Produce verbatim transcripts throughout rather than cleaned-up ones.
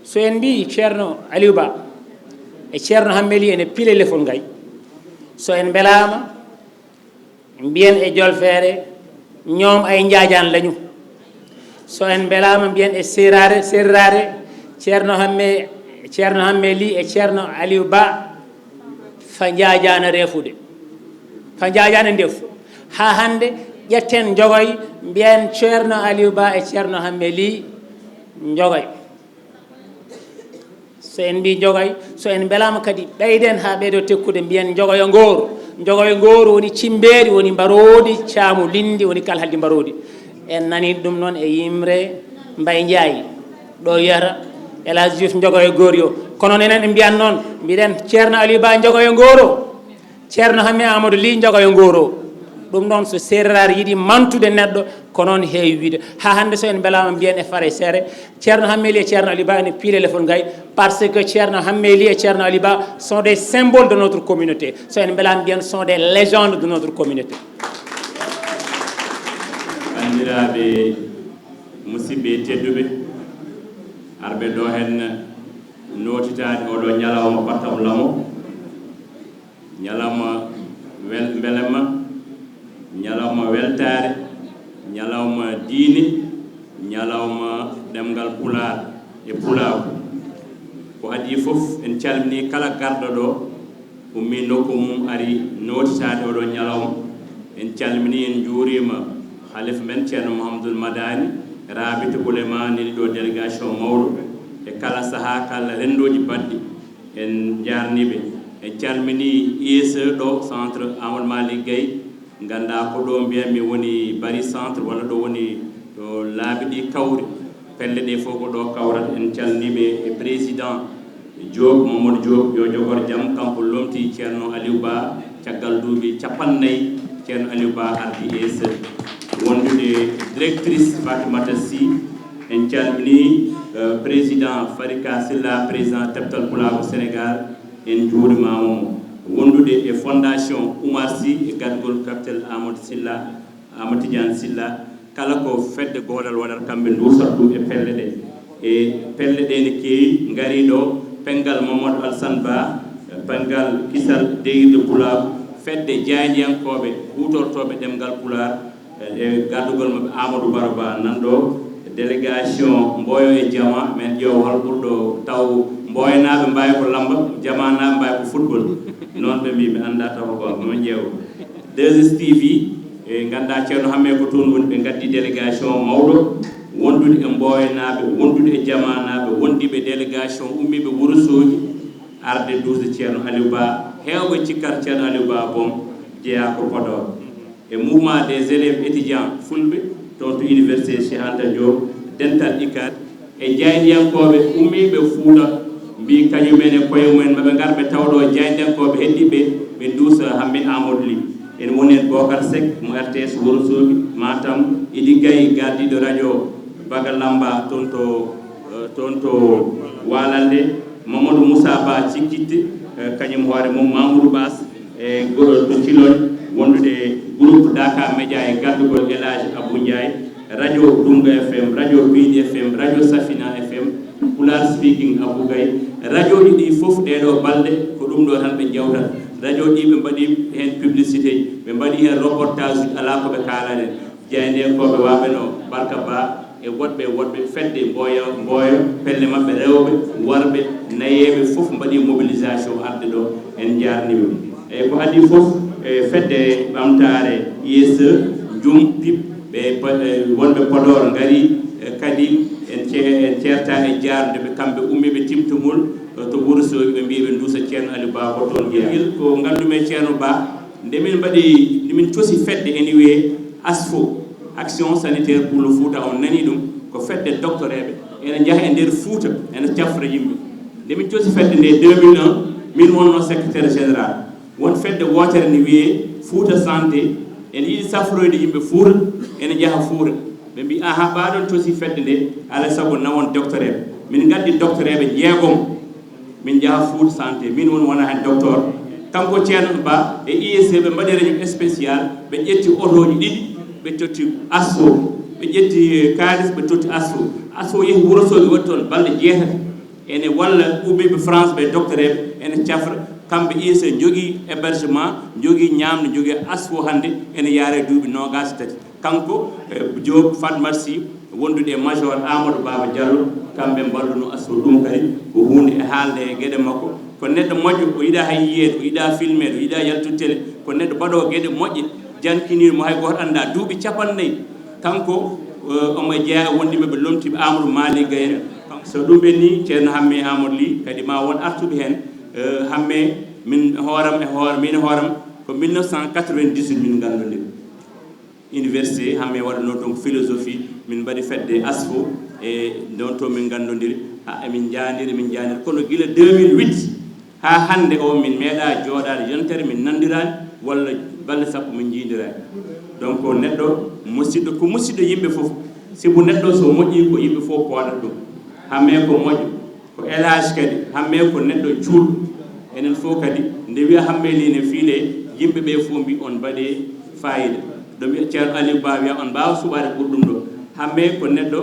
So en mbii Ceerno Aliou Ba e Ceerno Hammeli ene piile lefol ngay, so en mbelaama mbiyen e jolfeere ñoom ay njaajaan lañu. So en mbelaama mbiyen e seeraare serraare, Ceerno Hamme Ceerno Hammeli e Ceerno Aliou Ba fa njaajaana reefude, fa njaajaana ndefu. Haa hannde ƴetten njogoy mbiyen Ceerno Aliou Ba e Ceerno Hammeli njogoy. So en mbii njogay, so en mbelaama kadi ɓeyden haa ɓeydo tekkude mbiyen njogoyo ngooro. Njogoyo ngooro woni cimbeeri, woni mbaroodi, caamu linndi, woni kalhaldi mbaroodi. En nanii ɗum noon e yimre Mbay Njaay ɗo wiyata El Hadj Diouf njogoyo gooriyo. Kono enen en mbiyan noon, mbiɗen Ceerno Aliou Ba njogoyo ngooro. Ceerno Hammet Amadou Ly njogoyo ngooro. Ɗum noon so seereraar yiɗi mantude neɗɗo ko noon heewi wiide. Haa hannde so en mbelaama mbiyen e fare seere, Ceerno Hammeli e Ceerno Aliou Ba ene piile lefol ngay, parce que Ceerno Hammeli e Ceerno Aliou Ba sont des symboles de notre communauté. So en mbelaama mbiyen sont des légendes de notre communauté. Banndiraaɓe, musidɓe tedduɓe, arɓe ɗo heen nootitaade oɗo ñalawma pattam lamo, ñalawma wel mbelemma, ñalawma weltaare, ñalawma diine, ñalawma ɗemngal pulaar e pulaagu. Ko adii fof, en calminii kala garɗo ɗo, ummii nokku mum, ari nootitaade oɗo ñalawma. En calminii, en njuuriima Halifa men Ceerno Mouhamadoul Madani, Raabita Ulema, neli ɗo délégation mawɗo, e kala sahaa, kala renndooji baɗɗi. En njaarnii ɓe. En calminii I S E ɗo, Centre Amadou Malick Guèye, nganndaa ko ɗo mbiyanmi woni Bari Centre, walla ɗo woni ɗo laabi ɗi kawri. Pelle ɗe fof ko ɗo kawrata. En calminii ɓe e président Diop, Mamadou Diop, yo jogor jam, kanko lomtii Ceerno Aliou Ba, caggal duuɓi cappannayi Ceerno Aliou Ba ardii E S E, wondude directrice Fatimata Sy. En calminii, eh, président Farika Sylla, président Teftal Pulaagu Sénégal, en njuurimaama mo. Wondude e fondation Oumar Sy e gardagol Capitaine Amadou Sylla, Amadou Tidiane Sylla, kala ko fedde goodal waɗata, kamɓe nduusata ɗum e pelle ɗe. E pelle ɗe ne keewi, ngarii ɗo, penngal Mamadou Alassane Ba, penngal kisal deeƴirde pulaagu, fedde jaayndiyankooɓe huutortooɓe ɗemngal pulaar, e gardagol maɓɓe Amadou Baro Ba nan ɗo, délégation Mboyo e Jama, men ƴeew hol ɓurɗo taw Mboyanaaɓe mbaawi ko lamba, Jamaanaaɓe mbaawi ko football. Noon ɓe mbii, mi anndaa taw ko noon ƴeew. Deux S T V, e nganndaa Ceerno Hammee ko toon woni, ɓe ngaddi délégation mawɗo, wondude e Mboyanaaɓe, wondude e Jamaanaaɓe, wondiiɓe délégation ummiiɓe Wuro Soogi, arde duusde Ceerno Aliou Ba, heewɓe cikkata Ceerno Aliou Ba boom jeyaa ko Podor. E mouvement des élèves étudiants fulɓe toon to université Cheikh Anta Diop, dental UCAD, e jaayndiyankooɓe ummiiɓe Fuuta, mbii kañumen e koye mumen maɓe ngar ɓe tawa ɗo jaayndiyankooɓe heddiiɓe, ɓe nduusa Hammet Amadou Ly. Ene woni heen Bocar Seck mo R T S Wuro Soogi, Matam, Idi Gaye, gardiiɗo radio Bagalamba toon to, eh, toon to Waalande, Mamadou Moussa Ba Cikkitte, eh, kañum hoore mum, Mamoudou Bass, e go-, to Thilogne, wondude groupe Daka Média e gardugol El Hadj Abou Ndiaye, radio Dunga F M, radio Piindi F M, radio Safina F M, Pulaar Speaking Abou Gaye. Radioji ɗi fof ɗeɗo balɗe ko ɗum ɗo tan ɓe jawtata. Radioji ɗi ɓe mbaɗi heen publicité ji, ɓe mbaɗi heen reportage uji, alaa ko ɓe kaalani en. Jaayndiyankooɓe waaɓe no Barka Ba e woɗɓe e woɗɓe, fedde Mboyo, Mboyo, pelle maɓɓe rewɓe, worɓe, nayeeɓe fof mbaɗi mobilisation arde ɗo. En njaarnii ɓe. Eyi, ko adii fof, e fedde ɓamtaare I S E, Jum, Pip, ɓe po-, e wonɓe Podor ngarii, e kadi en ce-, en ceertaa e jaarnude ɓe, kamɓe ummiiɓe Timtimol, e to Wuro Soogi, ɓe mbii ɓe nduusa Ceerno Aliou Ba ko toon jeyaa. Ko nganndu-mi Ceerno Ba, nde min mbaɗi, nde min cosi fedde ene wiyee ASFO, Action Sanitaire pour le Fouta, on nanii ɗum, ko fedde doktoreeɓe, ene njaha e nder Fuuta, ene cafra yimɓe. Nde min cosi fedde nde deux mille un, min wonnoo secrétaire général. Won fedde wootere ne wiyee Fuuta Santé, ene yiɗi safroyde yimɓe Fuuta, ene njaha Fuuta. Ɓe mbii, "Aha, ɓaaɗon cosi fedde nde, alaa sago nawon doktoreeɓe." Min ngaddi doktoreeɓe njeegom, min njaha Fuuta Santé, min woni wona heen docteur. Kanko Ceerno Ba e I S E ɓe mbaɗi réunion spécial, ɓe ƴetti otooji ɗiɗi, Ɓe totti Asfo, ɓe ƴetti kaalis, ɓe totti Asfo. Asfo yehi Wuro Soogi, waɗi toon balɗe jeetati. Ene walla umiiɓe France ɓe, doktoreeɓe, ene cafra. Kamɓe, I S A njogii hébergement, njogii ñaamde, njogii Asfo hannde ene yaara e duuɓi noogaas e tati. Kanko, eh, Diop Fatmata Sy, wondude e major Amadou Baba Diallo, kamɓe mballuno Asfo. Ɗum kadi ko huunde e haalde e geɗe makko. Ko neɗɗo moƴƴo, o yiɗaa hay yiyeede, o yiɗaa filmeede, o yiɗaa yaltude télé. Ko neɗɗo baɗoowo geɗe moƴƴe, jankiniiɗo mo hay gooto anndaa, duuɓi capanɗe nayi. Kanko, eh, omo jeyaa e wondiiɓe ɓe lomtiiɓe Amadou Malick Gaye en. So ɗum ɓennii, Ceerno Hammee Amadou Ly kadi ma won artuɓe heen. Eh, Hammee, min hooram e hoore, min e hooram ko mille neuf cent quatre-vingt-dix-huit min nganndondiri. Université, Hammee waɗanoo toon philosophie, min mbaɗi fedde Asfo, e ɗoon to min nganndondiri, haa emin njaandiri, emin njaandiri. Kono gila deux mille huit haa hannde o, min meeɗaa jooɗaade yontere, min nanndiraani, walla balɗe sappo min njiidiraani. Donc, neɗɗo, musiɗɗo, ko musiɗɗo yimɓe fof. Sibu neɗɗo so moƴƴii, ko yimɓe fof pooɗata ɗum. Hammee ko moƴƴo, ko élage kadi. Hammee ko neɗɗo cuuɗo. Enen fof kadi, nde wiya Hammee Ly ne fiile, yimɓe ɓe fof mbi on mbaɗe fayida. Ɗo wiya Ceerno Aliou Ba wiya on mbaawa suɓaade ɓuri ɗum ɗo. Hammee ko neɗɗo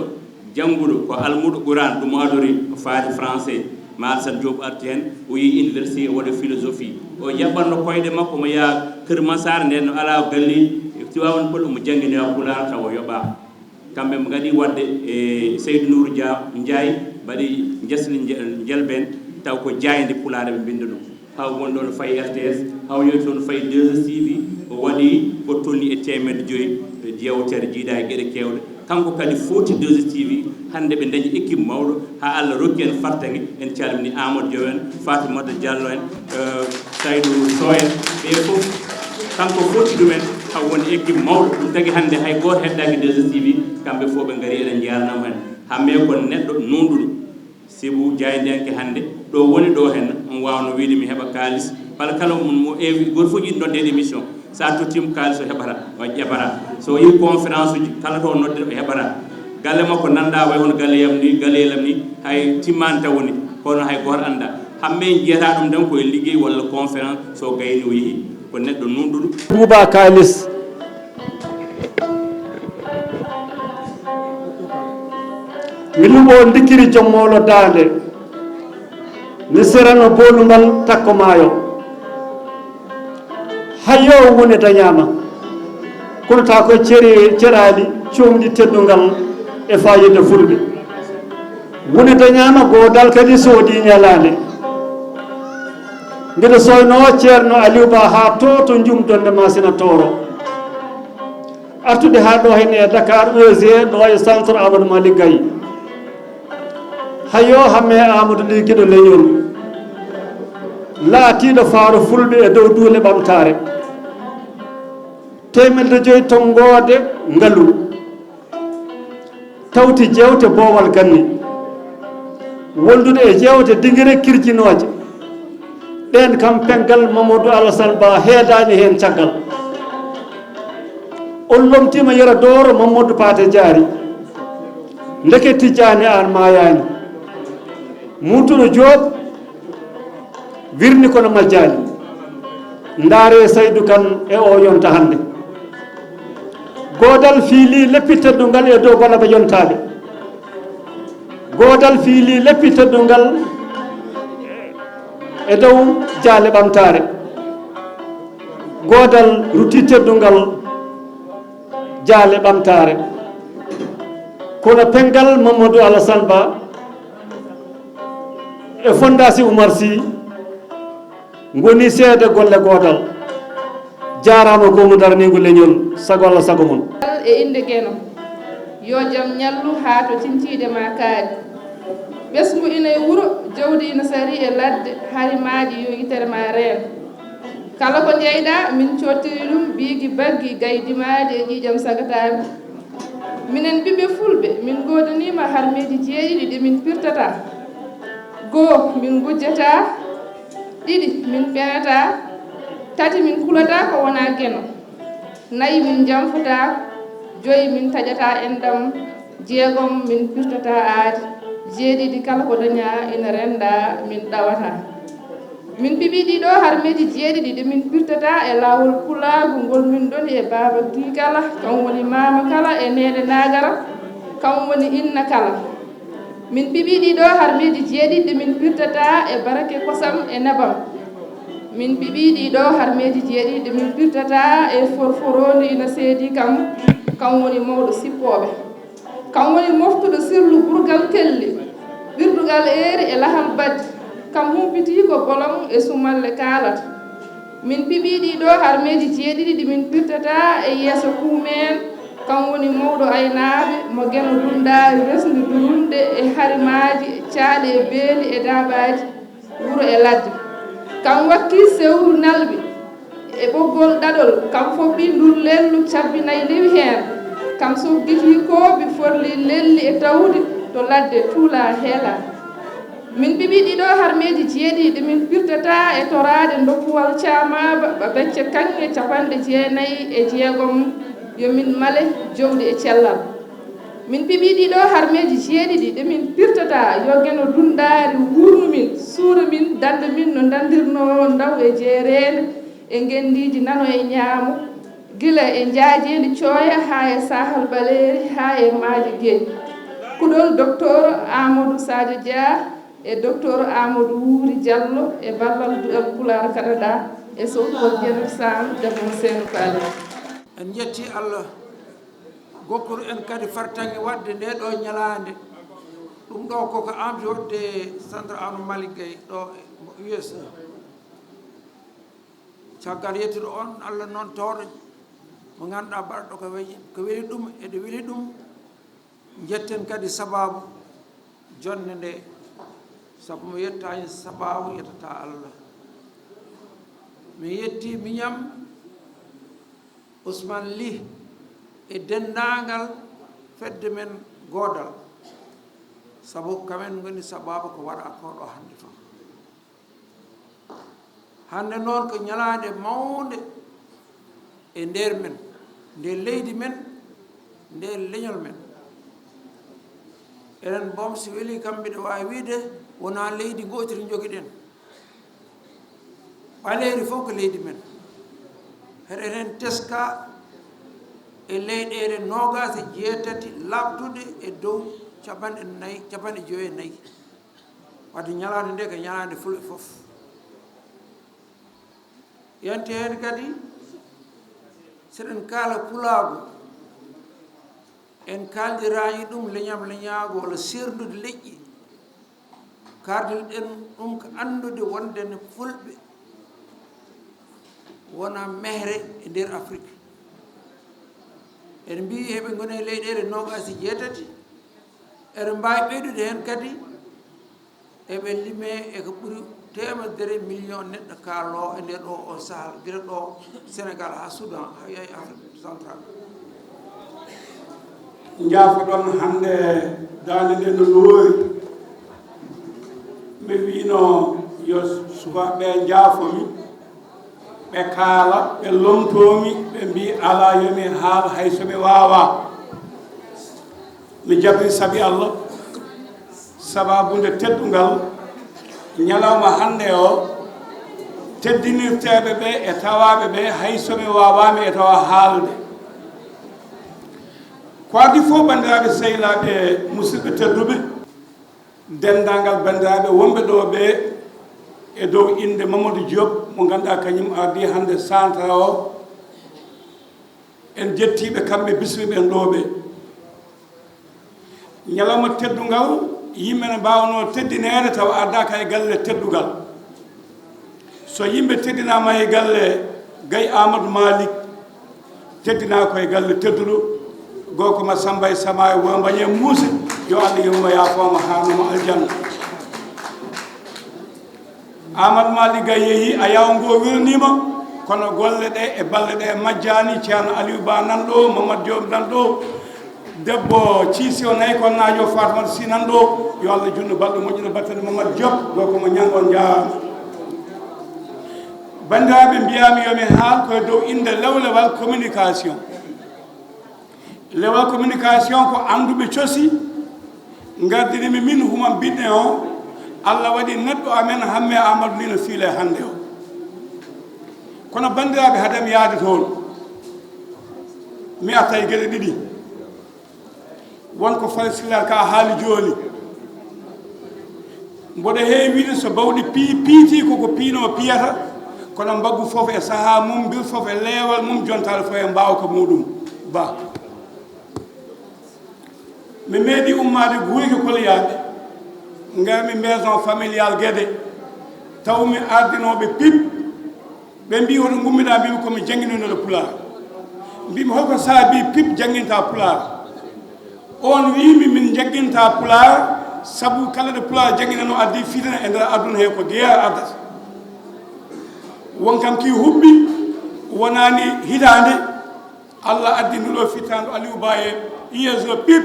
jannguɗo, ko almuudo Quraan, ɗum o adori, o faati français. Ma Alassane Diop arti heen, o yehi université, o waɗi philosophie. O jaɓɓatno koyɗe makko, omo yaha Kër Massar, nden no alaa galleeji, Tivaouane Peulh, omo jannginoya Pulaar, tawa o yoɓaama. Kamɓe ɓe ngaɗi waɗde e Seydou Nour Dia, Ndiaye, mbaɗi Jasli Nje-, Njelben, taw ko jaaynde Pulaar ɓe mbinnda ɗum. Haa woni ɗoon fayi R T S, haa o yehi toon fayi deux S T V, o waɗi ko tolni e teemedde joyi yewtere, jiidaa e geɗe keewɗe. Kanko kadi foti deux S T V, hannde ɓe ndañi équipe mawɗo, haa Allah rokki en fartaŋŋe. En calmini Amadou Diaw en, Fatimata Diallo en, eh, Saydou Sow en, ɓe fof, kanko foti ɗum en, haa woni équipe mawɗo. Ɗum tagi hannde hay gooto heddaaki deux S T V, kamɓe fof ɓe ngari, eɗen njaarnama heen. Hammee ko neɗɗo nuunɗuɗo. Sibu jaayndiyanke hannde, ɗo woni ɗo heen, on waawno wiyde mi heɓa kaalis. Walla kala mo, mo ewi, gooto fof yiɗi noddeede émission. So a tottiima kaalis, o heɓata, o ƴeɓata. So o yehi conférence uji, kala to o nodde, o heɓata. Galle makko nanndaa, way hono galle yam ni, galle lam ni, hay timmaani taw woni, kono hay gooto anndaa. Hammee njiyata ɗum tan ko e liggey walla conférence, so gayni o yehi. Ko neɗɗo nuunɗuɗo. Buuba kaalis. Mi luɓo ndikkiri joom moolo daande, mi serano boolumbal takko maayo. Hayyo wone dañaama, kono taa ko cere, ceraali coomɗi teddungal e faayiida fulɓe. Wone dañaama, goodal kadi soodi ñalaande. Mbiɗo soynoo Ceerno Aliou Ba haa to, to Njum Donde Masina Tooro. Artude haa ɗo henne e Dakar, E G, ɗo e centre Amadou Malick Gaye. Hayyo Hammee Amadou Ly giɗo leñol, laatiiɗo faaro fulɓe e dow duule ɓamtaare. Teemedde joyi tonngoode ngalu. Tawti jeewte boowal ganni. Wondude e jeewte dingire kirjinooje. Ɗeen kam pengal Mamadou Alassane Ba heedaani heen caggal. On lomtiima Yero Dooro Mamadou Paate Jaari. Ndeke Tijjaani Aan maayaani. Muutuɗo Joob wirni kono majjaani. Ndaaree Saydu Kan e oo yonta hannde. Goodal fiilii leppi teddungal e dow balaɓe yontaaɓe. Goodal fiilii leppi teddungal e dow jaale ɓamtaare. Goodal rutti teddungal jaale ɓamtaare. Kono pengal Mamadou Alassane Ba e Fondation Oumar Sy ngoni seede golle goodal. Jaaraama goomu daraniingu leñol, sago Allah, sago mon. E innde Geno, yo jam ñallu haa to tintiiɗe ma kaaɗi. Ɓesngu ina e wuro, jawdi ina sari e ladde, hari maaɗi yo yitere ma reen. Kala ko njeyɗaa, min coottiri ɗum, biigi baggi, gaydi maaɗi e ƴiiƴam sagataaɓe. Minen ɓiɓɓe fulɓe, min ngoodaniima harmeeji jeeɗiɗi ɗi min pirtataa. Goo, min ngujjataa. Ɗiɗi, min penataa. Tati, min kulataa ko wonaa Geno. Nayi, min njamfataa. Joyi, min taƴataa enɗam. Jeegom, min pirtataa aadi. Jeeɗiɗi, kala ko dañaa ina renndaa, min ɗawataa. Min piɓii ɗii ɗoo harmeeji jeeɗiɗi ɗi min pirtata e laawol pulaagu ngol min ndoni e baaba gii kala, kam woni maama kala e neene naagara, kam woni inna kala. Min piɓii ɗii ɗoo harmeeji jeeɗiɗi ɗi min pirtata e barake kosam e nebam. Min piɓii ɗii ɗoo harmeeji jeeɗiɗi ɗi min pirtata e forforoondi ina seedii kam, kam woni mawɗo sippooɓe. Kam woni moftuɗo sirlu burgal kelli, ɓirdugal eeri e lahal bajji. Kam humpitiiko bolon e sumalle kaalata. Min piɓii ɗii ɗoo harmeeji jeeɗiɗi ɗi min pirtata e yeeso kuumeen. Kam woni mawɗo aynaaɓe mo Geno Dunndaari resndi durunɗe e harimaaji, caali e beeli e daaɓaaji, wuro e ladde. Kam wakkii sewru nalɓi e ɓoggol ɗaɗol, kam foɓɓii ndun lellu cabbi nay newi heen. Kam soggitii koobi forlii lelli e tawdi to ladde tuulaa heelaa. Min piɓii ɗii ɗoo harmeeji jeeɗiɗi ɗi min pirtata e toraade ndoppuwal caamaaba ɓa becce kaŋŋe capanɗe jeenayi e jeegom, yo min male jowɗi e cellal. Min piɓii ɗii ɗoo harmeeji jeeɗiɗi ɗi min pirtata yo Geno Dunndaari wuurnu min, suura min, dannda min no danndirnoo ndaw e jeereende e ngenndiiji nano e ñaamo, gila e njaajeendi cooya haa e saahal ɓaleeri haa e maaje geeƴi. Kuɗol Doktoor Aamadu Saajo Jah e Doktoor Aamadu Wuuri Jallo e ballal Duɗal Pulaar Kadaɗa e sowtugol Jener Sam debbo mo Seeno Faali. En njettii Allah gokkuru en kadi fartaŋŋe waɗde ndee ɗoo ñalaande. Ɗum ɗoo ko ko amti waɗde Centre Amadou Malick Gueye ɗoo e U S A. Caggal yettude on Allah noon towɗo mo ngannduɗaa baɗɗo ko weyi ko weli ɗum eɗe weli ɗum. Njetten kadi sabaabu jonnde nde, sabu mo yettaani sabaabu yettata Allah. Mi yetti miñam Ousmane Ly e denndaangal fedde men goodal, sabu kamen ngoni sabaabu ko waɗa ko ɗo hannde fof. Hannde noon ko ñalaande mawnde e nder men, nder leydi men, nder leñol men. Enen boom, si weli kam, mbiɗa waawi wiyde wonaa leydi ngootiri njogiɗen. Ɓaleeri fof ko leydi men. Heɗen heen teska e leyɗeele noogaas e jeetati laaɓtuɗe e dow capanɗe nayi, capanɗe joyi e nayi. Wadde ñalaande nde ko ñalaande fulɓe fof. Yonti heen kadi, seɗen kaala pulaagu, en kaaldirani ɗum leñam leñaagu walla seerndude leƴƴi. Kaardirɗen ɗum ko anndude wonde ne fulɓe wona mehre e nder Afrik. Eɗen mbiyi heɓe ngoni e leyɗeele noogaas e jeetati. Eɗen mbaawi ɓeydude heen kadi eɓe limee e ko ɓuri teemedere million neɗɗo kaaloowo e nder ɗo o sahal, gila ɗo Senegal haa Soudan, haa yahi Afrique Central. Njaafoɗon hannde daande nde no loori. Ɓe wiino yo sukaaɓe njaafo mi, ɓe kaala, ɓe lomtoo mi, ɓe mbii alaa yo mi haal hay so mi waawaa. Mi jaɓi sabi Allah, sabaabu nde teddungal ñalawma hannde o teddinirteeɓe ɓe e tawaaɓe ɓe hay so mi waawaami e tawa haalde. Ko adii fof, banndiraaɓe sehilaaɓe, musidɓe tedduɓe, denndaangal banndiraaɓe wonɓe ɗo ɓe, e dow innde Mamadou Diop mo ngannduɗaa kañum ardii hannde centre o, en njettii ɓe kamɓe, bismiiɓe en ɗo ɓe. Ñalawma teddungal, yimɓe ne mbaawnoo teddineede tawa ardaaka e galle teddungal. So yimɓe teddinaama e galle Gay Amadou Malick, teddinaa ko e galle tedduɗo, gorko ma Samba e Sama e Wuro Mbañe Muuse, yo Allah yurmo yaafoo mo haano mo aljanna. Amadou Malick Gaye yehi, a yaw ngo wirniima, kono golle ɗe e balle ɗe majjaani. Ceerno Aliou Ba nan ɗo, Mamadou Diop nan ɗo, debbo Ciisi o nayi konnaajo Fatmata Sy nan ɗo, yo Allah junnu balɗe moƴƴuɗe battane Mamadou Diop, gorko mo ñanngo, on njaaraama. Banndiraaɓe, mbiyaami yo mi haal koye dow innde lewlewal communication. Lewal communication ko annduɓe cosi, ngardini mi min Humam Binne o, Allah waɗi neɗɗo amen Hamme Amadou Ly no fiile hannde o. Kono banndiraaɓe, hade mi yaade toon, mi arta e geɗe ɗiɗi. Won ko Farid Sylla ka haali jooni. Mboɗo heewi wiide so bawɗi pii-, piiti koko piinoo piyata, kono mbaggu fof e sahaa mum, mbir fof e leewal mum, jontaare fof e mbaawka muɗum. Ba. Mi meeɗi ummaade Guyke Koliyaaɓe, ngarmi maison familiale Gede, tawmi ardinooɓe pip, ɓe mbii, "Hoto ngummiɗaa?" Mbimi, "Ko mi jannginooɗo Pulaar." Mbimi, "Holko saabii pip jannginta Pulaar?" On wiimi, "Min njannginta Pulaar, sabu kala ɗo Pulaar jannginanoo addi fitina e nder aduna he, ko guerre addata." Won kam ki huɓɓi, wonaani hitaande, Allah addi nduɗo fittaandu Aliou Ba e I S O pip.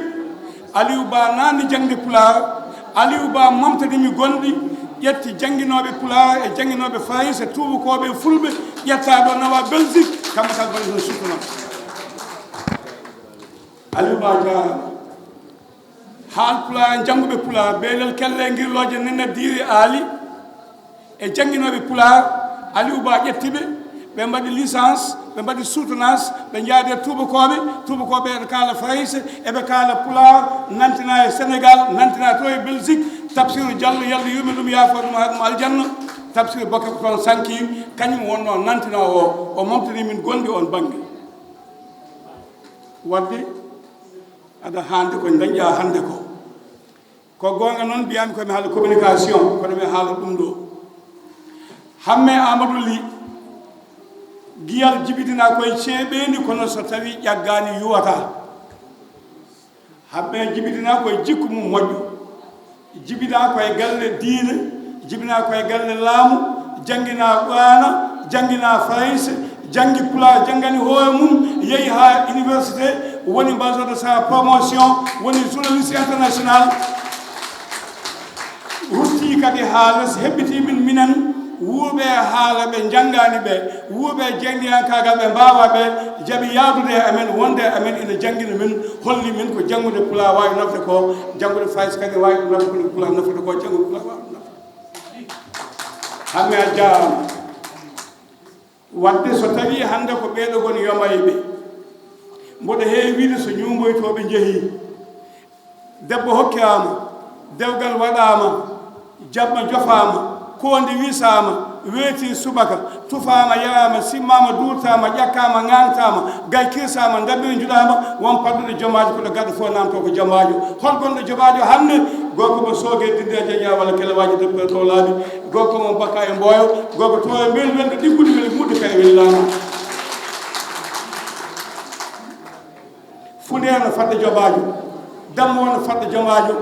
Aliou Ba naatni jaŋde Pulaar. Aliou Ba momtani mi gonɗi, ƴetti jannginooɓe Pulaar e jannginooɓe Farayse, tuubakooɓe e Fulɓe, ƴetta ɗo nawa Belgique, kamɓe kala mbaɗi toon sutuna. Aliou Ba jaaraama. Haal Pulaar, jannguɓe Pulaar, Beelel Kelle, Ngirlooje, Nenne, Diiri, Aali, e jannginooɓe Pulaar, Aliou Ba ƴetti ɓe, ɓe mbaɗi licence, ɓe mbaɗi soutenance, ɓe njaadi e tuubakooɓe, tuubakooɓe eɓe kaala Farayse, eɓe kaala Pulaar, nantina e Sénégal, nantina to e Belgique, Tafsiru Diallo, Yallah yurme ɗum, yaafo ɗum, haɗa ɗum aljanna, Tafsiru Bokke ko toon sanki, kañum wonnoo nantinoowo o, o momtani min gonɗi oon bannge. Waɗde, aɗa haandi ko dañƴaa hannde ko. Ko goonga noon, mbiyaami ko mi haala communication, kono mi haala ɗum ɗo. Hamme Amadou Ly, giyal jibidinaa koye ceeɓeendi, kono so tawii ƴaggaani yuwataa. Hamme jibidinaa koye jikku mum moƴƴo. Jibinaa koye galle diine, jibinaa koye galle laamu, jannginaa Qur'aana, jannginaa Farayse, janngi Pulaar, janngani hoore mum, yehi haa université, woni maître de sa promotion, woni journaliste international. Rutti kadi haa les, heɓɓitii min minen, wuurɓe e haala ɓe njanngaani ɓe, wuurɓe e jeyndiyaankaagal ɓe mbaawaa ɓe, jaɓi yahdude e amen, wonde e amen, ina janngina min, holli min ko janngude Pulaar waawi nafde ko, janngude Farayse kadi waawi ɗum nafde, kono Pulaar nafata ko, janngude Pulaar waawi ɗum nafde. Hamme a jaaraama. Waɗde so tawii hannde ko ɓeeɗo ngoni yomayɓe, mboɗo heewi wiide so ñuumboytooɓe njehii, debbo hokkiraama, dewgal waɗaama, jamma jofaama, koonde wisaama, weeti subaka, tufaama, yaraama, simmaama, duurtaama, ƴakkaama, ŋaŋtaama, gay kirsaama, ndamiri njuɗaama, won padduɗo jomaajo, ko ɗo gaɗa fof naamtoo ko jomaajo. Hol gonɗo jomaajo hannde? Gorko mo soogee dindeeje yaa walla kelewaaji, docteur Ɗowlaaɓe, gorko mo bakka e mbooyo, gorko to e mbel welɗo ɗiggude weli muɗde kay weli laama. Funeer no fadde jomaajo, dammo no fadde jomaajo,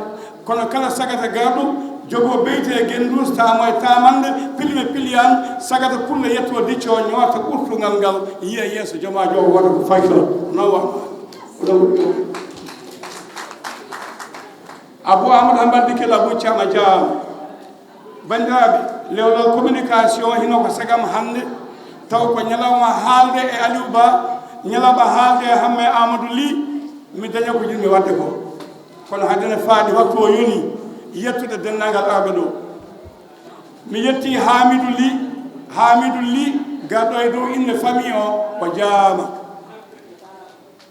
kono kala sagata garɗo jogoo beyte e gennduus, taamo e taamannde, pilime piliyaan, sagata pullo yettoo diccoo ñoota ɓurtungal ngal, yiya yeeso jomaajo o wooda ko faytoo. Noon waɗ. Abou Amadou Hammadi Kelle Abou Thiam a jaaraama. Banndiraaɓe, lewlal communication hino ko sagam hannde, taw ko ñalawma haalde e Aliou Ba, ñalawma haalde e Hamme Amadou Ly, mi daña ko jiɗmi waɗde ko. Kono hade ne faadi waktu o yoni, yettude denndaangal arɓe ɗo. Mi yetti Hamidou Ly, Hamidou Ly, garɗo e dow innde famille o, o jaaraama.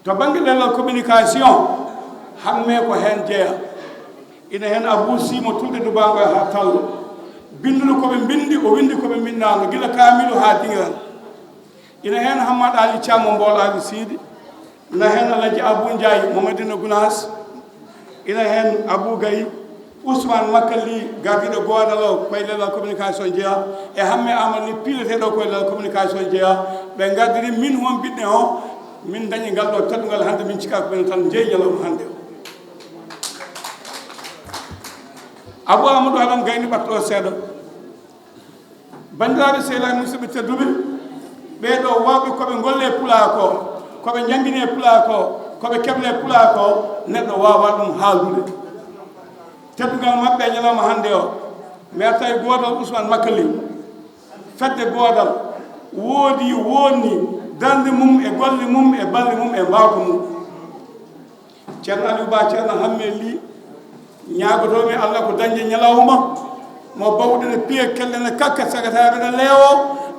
To bannge lelal communication, Hamme ko heen jeyaa. Ina heen Abou Sy mo Tulde Dubaango e haa Tallo. Binnduɗo ko ɓe mbinndi, o winndi ko ɓe mbinndaano, gila kaamilu haa diŋiral. Ina heen Hammad Ali Thiam mo Mboolaagu Siidi. Ina heen Alhaji Abou Ndiaye mo Madina Gunaas. Ina heen Abou Gaye, Ousmane Makka Ly, gardiiɗo goodal o, koye lelal communication jeyaa, e Hamme Amadou Ly, piileteeɗo koye lelal communication jeyaa. Ɓe ngardiri min won ɓiɗɗo o, min dañi ngal ɗo teddungal hannde, min cikka ko ɓen tan jeyi ñalawma hannde o. Abou Amadou, aɗan gayni ɓatto o seeɗa. Banndiraaɓe, sehilaaɓe, musidɓe tedduɓe, ɓee ɗoo waawɓe ko ɓe ngolle e Pulaar ko, ko ɓe njanngini e Pulaar ko, ko ɓe keble e Pulaar ko, neɗɗo waawaa ɗum haaldude. Teddungal maɓɓe e ñalawma hannde o, mi arta e goodal Ousmane Makka Ly. Fedde goodal woodi, woodni darnde mum e golle mum e balɗe mum e mbaawka mum. Ceerno Aliou Ba, Ceerno Hamme Ly, ñaagotoomi Allah ko dañde ñalawma, Mo bawɗe ne piya, kelle ne kakka, sagataaɓe ne leewo.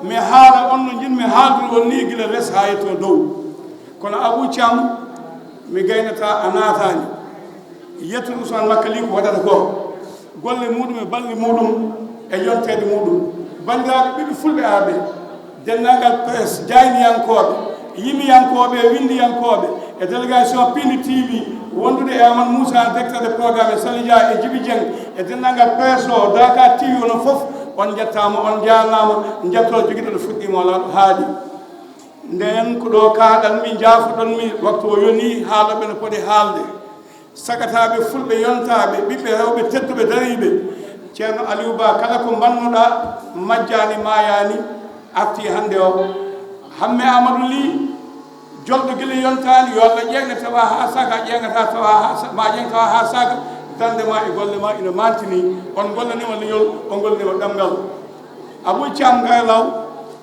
Mi haala on no njin mi haaldude on ni, gila les haa yetto dow. Kono Abou Thiam, mi gaynata a naataani. Yettude Ousmane Makka Ly ko waɗata ko. Golle muɗum e balɗe muɗum e yonteede muɗum. Banndiraaɓe ɓiɓɓe fulɓe arɓe, denndaangal presse, jaayndiyankooɓe, yimiyankooɓe e winndiyankooɓe, e délégation Pindi T V, wondude e Amadou Moussa, directeur de programme, e Sali Dia e Djiby Dieng, e denndaangal presse o, Dakar T V, onon fof, on njettaama, on njaarnaama, njettoo jogiiɗo ɗo fuɗɗiima o laaɗo haaɗi. Ndeen ko ɗo kaaɗanmi, njaafoɗonmi, waktu o yonii, haalooɓe no poti haalde. Sagataaɓe fulɓe yontaaɓe, ɓiɓɓe rewɓe tedduɓe dariiɓe, Ceerno Aliou Ba, kala ko mbannuɗaa, majjaani, maayaani, artii hannde o. Hamme Amadou Ly, jolɗo gila yontaani, yo Allah ƴeeŋne tawa haa saka, ƴeeŋata tawa haa sa-, ma ƴeeŋ tawa haa saka, darnde ma e golle ma ina maantini. On ngollanima leñol, on ngollanima ɗemngal. Abou Thiam Gaylaw,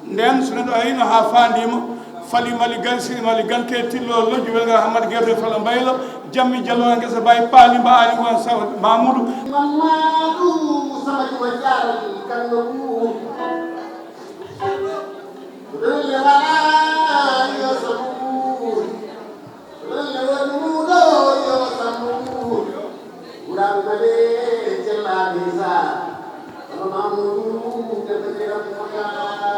ndeen so neɗɗo ariino haa faandiima, Fali Mali Gari, Siri Mali Gante, Tillo Lojji, Welngal Hammadi Gerte, Fala Mbaylo, Jammi Jallo, Ngesa Baye, Paali Mba, Ali Ngom, Saw, Mamoudou. Mamadou Samadi wa Jaaral, Kanno Buur. Ɗulle wala yo sabu. Ɗulle woni muuɗo yo sabu. Ɓuraɓe male cellaaɓe sa. Kono Mamoudou, ɓe mbaɗi rabu mo yaay.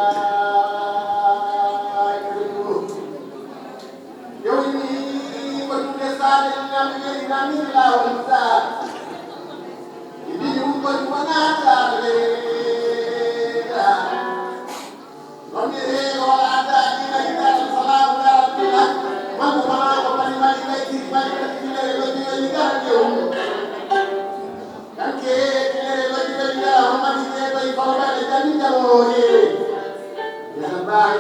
Yowini ko ɗuɗe saade ñamde nani lawol sa. Ibini umɓoni wona saade. Wonde reeɗo wala adda dina hitaade salaamu ala rabbina. Wonde wona ko mani mani ɓayti mani ɓayti mani ɓayti mani ɓayti mani. Kanke tinere lodi lodi la homani ke bai fawda le jani jawore. Ya bai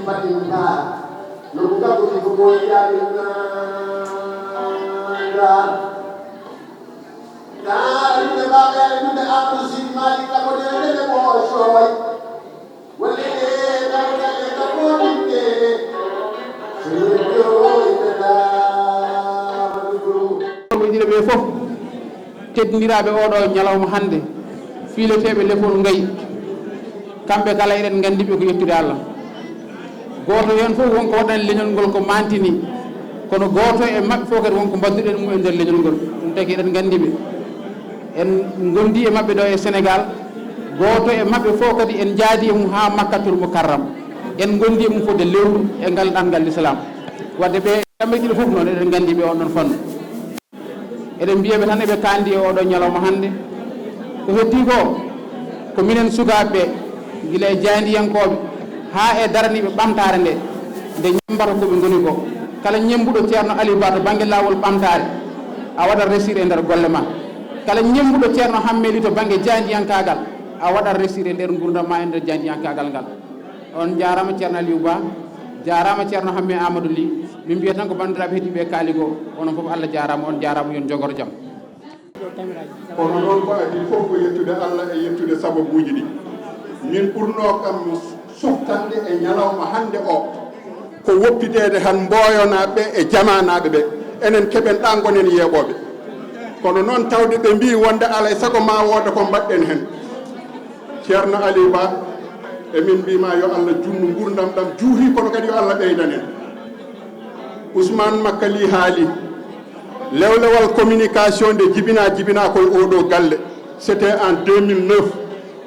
patin ba. No buka buki ko boy ya na. Da. Da ni de ba ya ni de abu sin mali ka ko de de de bo shoy. Ɓe fof teddindiraaɓe oɗo ñalawma hannde, fiileteeɓe lefol ngayi, kamɓe kala eɗen nganndi ɓe ko yettude Allah. Gooto heen fof won ko waɗani leñol ngol ko mantini, kono gooto e maɓɓe fof kadi won ko mbadduɗen mum e nder leñol ngol. Ɗum tagi eɗen nganndi ɓe. En ngondi e maɓɓe ɗo e Sénégal. Gooto e maɓɓe fof kadi en njaadi e mum haa Makkatul Mukarram. En ngondi e mum fof de lewru e ngal ɗanngal Lislaam. Wadde ɓe kamɓe ɗiɗo fof noon eɗen nganndi ɓe on ɗon fannu. Eɗen mbiya ɓe tan eɓe kaandi e oɗo ñalawma hannde. Ko heddi ko, ko minen sukaaɓe ɓe, gila e jaayndiyankooɓe haa e daraniiɓe ɓamtaare nde, nde ñemmbata ko ɓe ngoni ko. Kala ñemmbuɗo Ceerno Aliou Ba to bannge laawol ɓamtaare, a waɗat resir e nder golle ma. Kala ñemmbuɗo Ceerno Hammee Ly to bannge jaayndiyankaagal, a waɗat resir e nder nguurndam ma e nder jaayndiyankaagal ngal. On njaaraama Ceerno Aliou Ba, jaaraama Ceerno Hammee Amadou Ly. Min mbiya tan ko banndiraaɓe heɗiiɓe kaali goo, onon fof Allah jaaraama, on jaaraama, yo on njogor jam. Kono noon ko adii fof ko yettude Allah e yettude sababuuji ɗi. Min ɓurnoo kam suftande e ñalawma hannde o, ko woppideede han Mboyonaaɓe ɓe e Jamaanaaɓe ɓe. Enen keɓen ɗaa, ngonen yeeɓooɓe. Kono noon tawde ɓe mbii wonde alaa e sago maa wooda ko mbaɗɗen heen. Ceerno Aliou Ba, emin mbii ma yo Allah junnu nguurndam ɗam juuti, kono kadi yo Allah ɓeydan en. Ousmane Makka Ly haali, lewlewal communication nde jibinaa, jibinaa koye oɗo galle. C'était en deux mille neuf.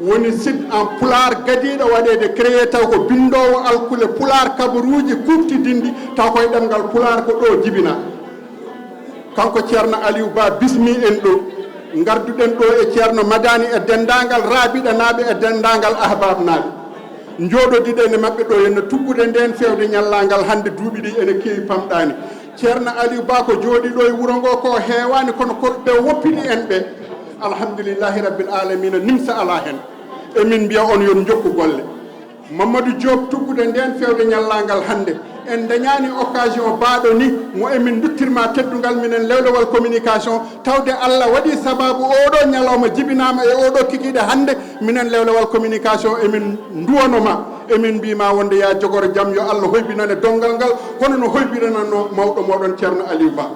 Woni site en pulaar gadiiɗo waɗeede créé taw ko binndoowo alkule pulaar kabaruuji kuuɓtidinɗi taw koye ɗemngal pulaar ko ɗo jibinaa. Kanko Ceerno Aliou Ba bismii en ɗo, ngarduɗen ɗo e Ceerno Madani e denndaangal Raabiɗanaaɓe e denndaangal Ahbabnaaɓe. Njooɗodiɗen e maɓɓe ɗo henno tuggude ndeen feewde ñallaangal hannde duuɓi ɗi ene keewi pamɗaani. Ceerno Aliou Ba ko jooɗii ɗo e wuro ngo ko heewaani kono ko ɓe woppini en ɓe. Alhamdulillahi Rabbil Alamina, nimsa alaa heen. Emin mbiya on yo on njokku golle. Mamadou Diop tuggude ndeen feewde ñallaangal hannde. En ndañaani occasion baaɗo ni mo emin nduttirma teddungal minen lewlewal communication, tawde Allah waɗi sababu oɗo ñalawma jibinaama e oɗo kikiiɗe hannde, minen lewlewal communication emin nduwano ma, emin mbii ma wonde ya jogoro jam, yo Allah hoybinane donngal ngal, hono no hoybirananno mawɗo mooɗon Ceerno Aliou Ba.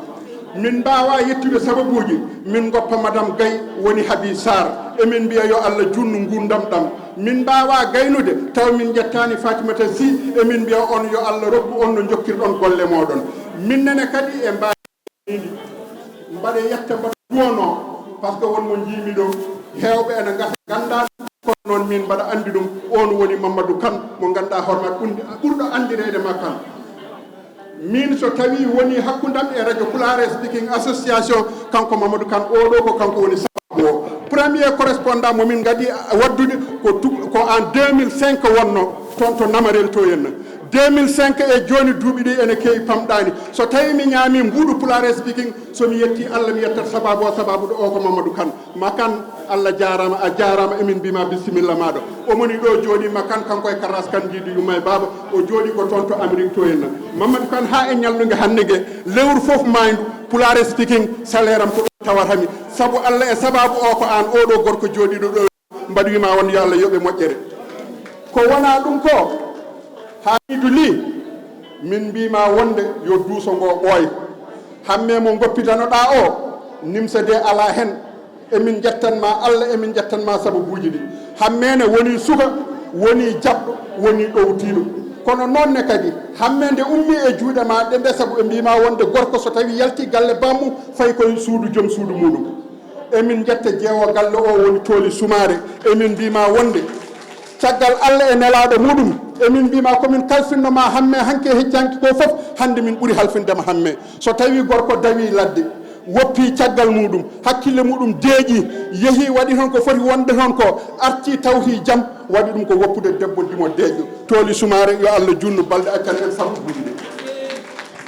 Min mbaawaa yettude sababuuji, min ngoppa Madame Gaye woni Habi Sarr. Emin mbiya yo Allah junnu ngurdam ɗam. Min mbaawa gaynude, taw min njettaani Fatimata Sy, emin mbiya on yo Allah rokku on no njokkirɗon golle mooɗon. Min nene kadi e mbaawi mbaɗe yetta mbaɗa duwono, par ce que won mo njiimi ɗo, heewɓe ene ngata nganndaa ɗum, kono noon min mbaɗa anndi ɗum, on woni Mamadou Kane, mo nganndaa hoore maa ɓurɗo anndireede ma Kane. Min so tawi woni hakkundam e radio Pulaar Speaking Association, kanko Mamadou Kane oɗo ko kanko woni sababu o. Premier correspondant mo min ngadi waddude ko tu-, ko en deux mille cinq wonno toon to Namarel to henna. Deux mille cinq e jooni duuɓi ɗi ene keewi pamɗaani. So tawi mi ñaami mbuuɗu Pulaar Speaking, so mi yetti Allah mi yettat sababu o, sababu ɗo o ko Mamadou Kane. Ma Kane, Allah jaaraama, a jaaraama, emin mbiima bisimilla maaɗo. Omoni ɗo jooɗi Ma Kane, kanko e Karas Kane jiidu yumma e baaba, o jooɗi ko toon to Amérique to henna. Mamadou Kane, haa e ñalluge hannde nge, lewru fof maayndu, Pulaar Speaking, salaire am ko ɗum tawata mi. Sabu Allah e sababu o ko aan oɗo gorko jooɗiiɗo ɗo, mbaɗ wiima won yo Allah yoɓe moƴƴere. Ko wona ɗum ko, Hamidou Ly, min mbiima wonde yo duuso ngo ɓooy. Hamme mo ngoppitanoɗaa o, nimsa de alaa heen. Emin njettan ma Allah, emin njettan ma sababuuji ɗi. Hammene woni suka, woni jaɓɗo, woni ɗowtiiɗo. Kono noon ne kadi, hamme nde ummii e juuɗe ma ɗe nde, sabu ɓe mbiima wonde gorko so tawi yalti galle bammum, fayi koye suudu joom suudu muɗum. Emin njetta jeewo galle o woni Tooli Sumaare, emin mbiima wonde caggal Allah e nelaaɗo muɗum, emin mbiima ko min kalfinno ma hamme hanke e hecci hanki ko fof, hannde min ɓuri halfinde ma hamme. So tawi gorko dawi ladde, woppi caggal muɗum, hakkille muɗum deeƴi, yehi waɗi toon ko foti wonde toon ko, arti tawti jam, waɗi ɗum ko woppude debbo dimo deeƴɗo. Tooli Sumaare, yo Allah junnu balɗe, accan en sabu gujde.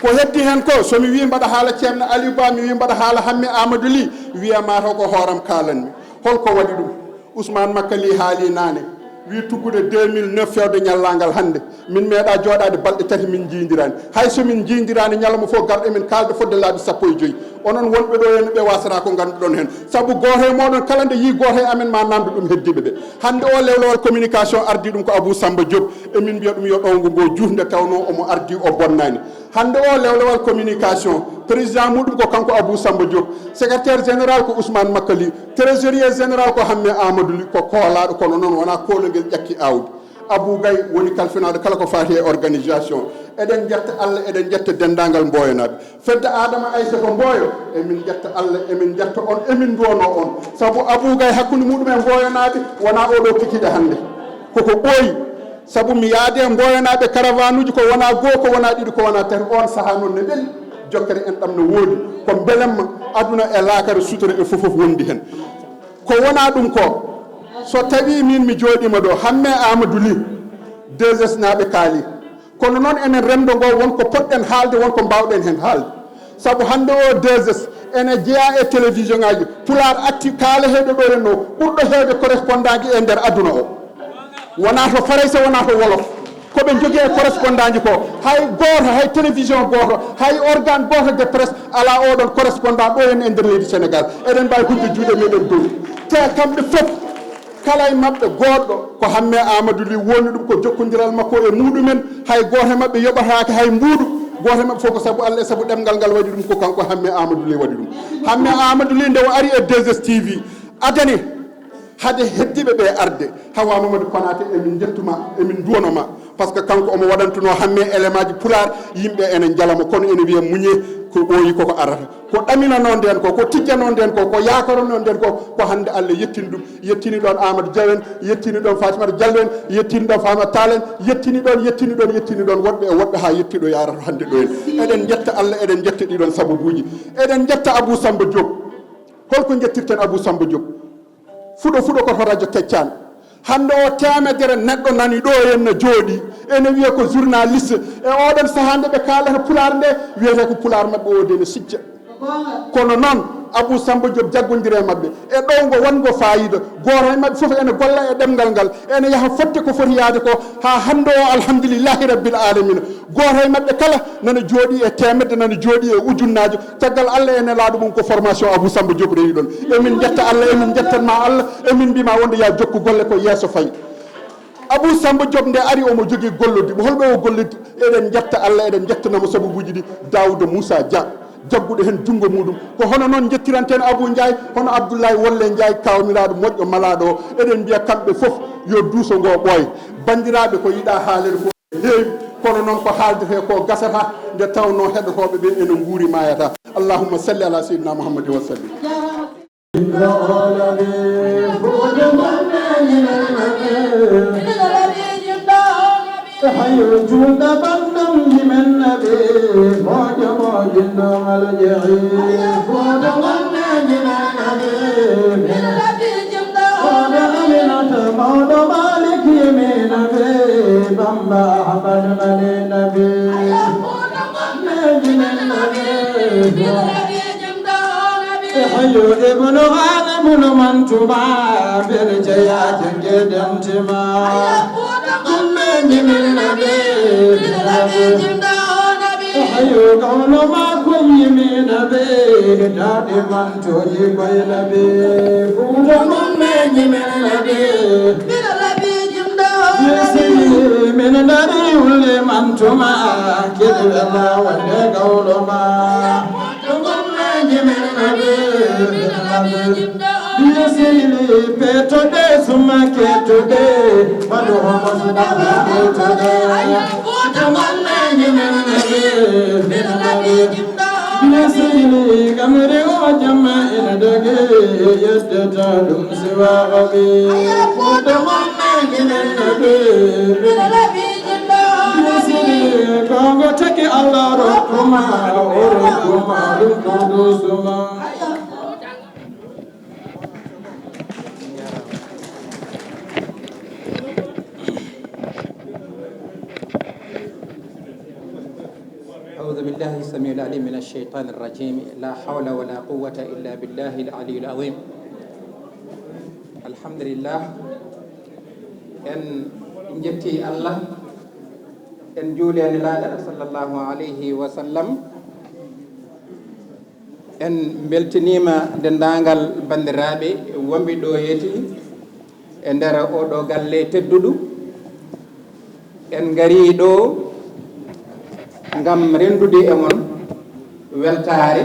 Ko heddi heen ko, so mi wii mbaɗa haala Ceerno Aliou Ba, mi wii mbaɗa haala Hamme Amadou Ly, wiyama taw ko hooram kaalanmi. Holko waɗi ɗum? Ousmane Makka Ly haali naane, wii tuggude deux mille neuf fewde ñallaagal hannde, min meeɗa jooɗaade balɗe tati min njiidiraani. Hay so min njiidiraani, ñalawma fof garɗo emin kaalda fodde laabi sappo e joyi. Onon wonɓe ɗo heen ɓe waasata ko ngannduɗon heen. Sabu gooto e mooɗon kala nde yii gooto e amen ma namdo ɗum heddiiɓe ɓe. Hannde o lewlewal communication ardii ɗum ko Abou Samba Diop, emin mbiya ɗum yo ɗowngo ngo juut nde tawnoo omo ardii o bonnaani. Hannde o lewlewal communication, président muɗum ko kanko Abou Samba Diop, secrétaire général ko Ousmane Makka Ly, trésorier général ko Hamme Amadou Ly, ko koolaaɗo, kono noon wonaa koolagel ƴakki aawdi. Abou Gaye woni kalfinaaɗo kala ko faati e organisation. Eɗen njetta Allah, eɗen njetta denndaangal Mboyanaaɓe. Fedde Adama Aysata Mboyo, emin njetta Allah, emin njetta on, emin nduwanoo on. Sabu Abou Gaye hakkunde muɗum e Mboyanaaɓe, wonaa oɗo kikiiɗe hannde. Koko ɓooyi. Sabu mi yaadi e Mboyanaaɓe, caravane uji ko wonaa goo, ko wonaa ɗiɗi, ko wonaa tati. On sahaa noon ne ɓeli. Jokkere en ɗam no woodi. Ko mbelamma aduna e laakara, sutura e fof fof wondi heen. Ko wonaa ɗum ko, so tawii miin mi jooɗiima ɗo, Hamme Amadou Ly, deux S naaɓe kaali. Kono noon enen renndo ngo won ko potɗen haalde, won ko mbaawɗen heen haalde. Sabu hannde o deux S ene jeyaa e télévision ngaaji. Pulaar acti kaala heeɗo ɗo en o, ɓurɗo heewde correspondant ji e nder aduna o. Wonaa to Farayse, wonaa to Wolof. Ko ɓe njogii e correspondant ji ko, hay gooto, hay télévision gooto, hay organe gooto de presse alaa oɗon correspondant ɗo en e nder leydi Sénégal. Eɗen mbaawi hujja juuɗe meɗen dow. Te kamɓe fof, kala e maɓɓe goɗɗo, ko Hamme Amadou Ly woni ɗum, ko jokkondiral makko e muɗumen. Hay gooto e maɓɓe yoɓataake hay mbuuɗu. Gooto e maɓɓe fof ko sabu Allah e sabu ɗemngal ngal waɗi ɗum, ko kanko Hamme Amadou Ly waɗi ɗum. Hamme Amadou Ly nde o ari e deux S T V, adani hade heddiiɓe ɓe arde, Hawa Mamadou Konaté, emin njettuma, emin nduwanoma, par ce que kanko omo waɗantuno Hamme élément ji pulaar, yimɓe ene njalamo, kono ene wiya muñe, ko ɓooyi koko arata. Ko ɗaminano nden ko, ko tijjano nden ko, ko yaakarano nden ko, ko hannde Allah yettini ɗum. Yettini ɗon Amadou Diaw en, yettini ɗon Fatimata Diallo en, yettini ɗon Famata Tall en, yettini ɗon, yettini ɗon, yettini ɗon woɗɓe e woɗɓe haa yettiɗo yarata hannde ɗo en. Eɗen njetta Allah, eɗen njetta ɗiɗon sababuuji. Eɗen njetta Abou Samba Diop. Holko njettirten Abou Samba Diop? Fuɗo fuɗo ko to radio Teccaan. Hannde o teemedere neɗɗo nani ɗo en no jooɗi, ene wiya ko journaliste. E oɗon sahaa nde ɓe kaalata pulaar nde, wiyete ko pulaar maɓɓe o de no sijja. Kono noon, Abou Samba Diop jaggondire maɓɓe e ɗowngo wongo faayiida. Gooto e maɓɓe fof ene golla e ɗemngal ngal, ene yaha fotte ko foti yahde ko, haa hannde o, alhamdulillahi rabbil alamina. Gooto e maɓɓe kala nana jooɗi e teemedde, nana jooɗi e ujunnaajo. Caggal Allah e nelaaɗo mum ko formation Abou Samba Diop rewi ɗon. Emin njetta Allah, emin njettan ma Allah, emin mbiy ma wonde ya jokku golle ko yeeso fayi. Abou Samba Diop nde ari omo jogii gollodiiɓe. Holɓe o gollodii? Eɗen njetta Allah, eɗen njettanamo sababuuji ɗi. Daouda Moussa Dia, jagguɗo heen junngo muɗum. Ko hono noon njettiranten Abuu Njaay, hono Abdullaay Wolle Njaay, kaawmiraaɗo moƴƴo malaaɗo o. Eɗen mbiya kamɓe fof yo duuso ngo ɓooy. Banndiraaɓe, ko yiɗaa haalede ko heewi, kono noon ko haaldetee ko gasata, nde tawnoo heɗotooɓe ɓe ene nguuri, maayataa. Allahumma salli ala sayyidina Muhammadin wa sallim. Hayo julɗo ɓanndam jimen nabi, moƴƴo moƴƴinɗo aljehi. Footo gonɗo jimen nabi, footo Aminata mawɗo Malik yimina be Bamba Ahmad Mali nabi. Jimen nabi. Hayo ibnu Halim no mantuma, bir jaya jenge dantima. Kumme jimen nabi. Hayo kawno ma kunyi mi nabi, dadi mantoji koy nabi. Kudo kumme jimen nabi. Yesi min dari ulle mantuma, kidi ma wande kawno ma. Biyesili petoɗe suma ketoɗe, madu homo suma ketoɗe. Biyesili kamere o jama ina dage, yeddata ɗum siwa gabi. Foto wonne ginen nabi. Biyesili kongo taki Allah rokkuma, o rokkuma ɗum ko dusuma. أعوذ بالله السميع العليم من الشيطان الرجيم. لا حول ولا قوة إلا بالله العلي العظيم. الحمد لله. En njetti Allah, en juuli e Nelaaɗo sallallahu alayhi wa sallam. En mbeltiniima denndaangal banndiraaɓe wonɓe ɗo yeeti e nder oɗo galle tedduɗo. En ngarii ɗo ngam renndude e mon weltaare,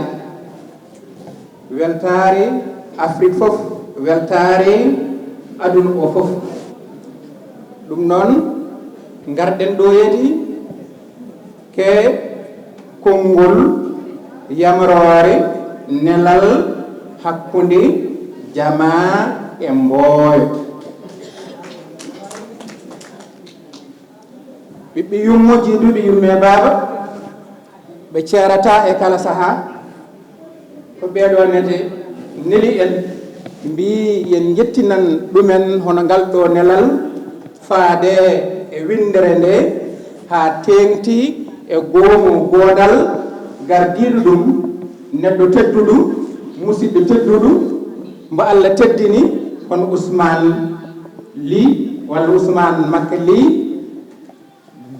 weltaare Afrik fof, weltaare aduna o fof. Ɗum noon, ngarɗen ɗo yeeti ke konngol yamroore nelal hakkunde jamaa e mbooyo. Ɓiɓɓe yummo jiiduɓe yumme baaba, ɓe ceerata e kala sahaa. Ko ɓeeɗo nete neli en, mbii yen njettinan ɗumen hono ngal ɗo nelal faade e winndere nde, haa teeŋti e goomu goodal gardiiɗo ɗum, neɗɗo tedduɗo, musidɗo tedduɗo, mbo Allah teddini, hono Ousmane Ly, walla Ousmane Makka Ly,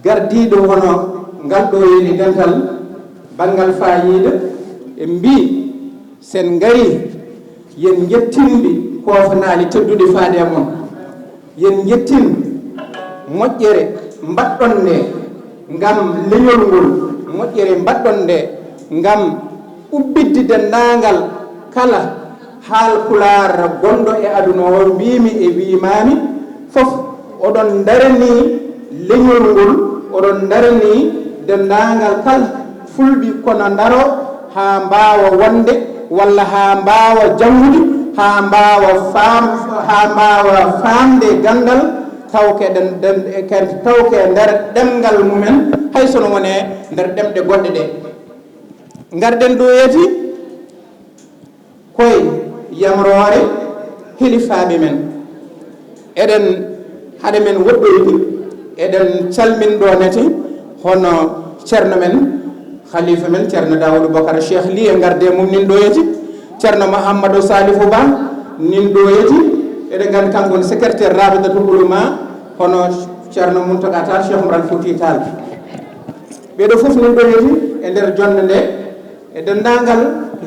gardiiɗo hono ngal ɗo yeli dental banngal faayiida, en mbii, sen ngarii, yen njettinɓe koofanaali tedduɗi faade e mon. Yen njettin moƴƴere mbaɗɗon nde ngam leñol ngol, moƴƴere mbaɗɗon nde ngam ubbitde denndaangal kala Haalpulaar gonɗo e aduna o, mbiimi e wiimaami fof, oɗon ndaranii leñol ngol, oɗon ndaranii denndaangal kala Fulɓe, kono ndaro haa mbaawa wonde walla haa mbaawa janngude, haa mbaawa faam, haa mbaawa faamde ganndal, tawke ɗen, ɗen, e kadi tawke nder ɗemngal mumen, hay so no wonee nder ɗemɗe goɗɗe ɗe. Ngarɗen ɗo yeeti koye yamroore hilifaaɓe men. Eɗen, hade men woɗɗoyde, eɗen calmin ɗo nati hono ceerno men, halifa men, ceerno Daawuda Bokar Cheikh Ly, e ngarde mum nin ɗo yeeti, ceerno Mouhamadou Salifou Ba nin ɗo yeeti, eɗen nganndi kanko woni secrétaire Rabitatul Ulama, hono ceerno Mountaga Tall, Cheikh Oumar Al Fouti Tall. Ɓeeɗo fof nin ɗo yeeti e nder jonnde nde, e denndaangal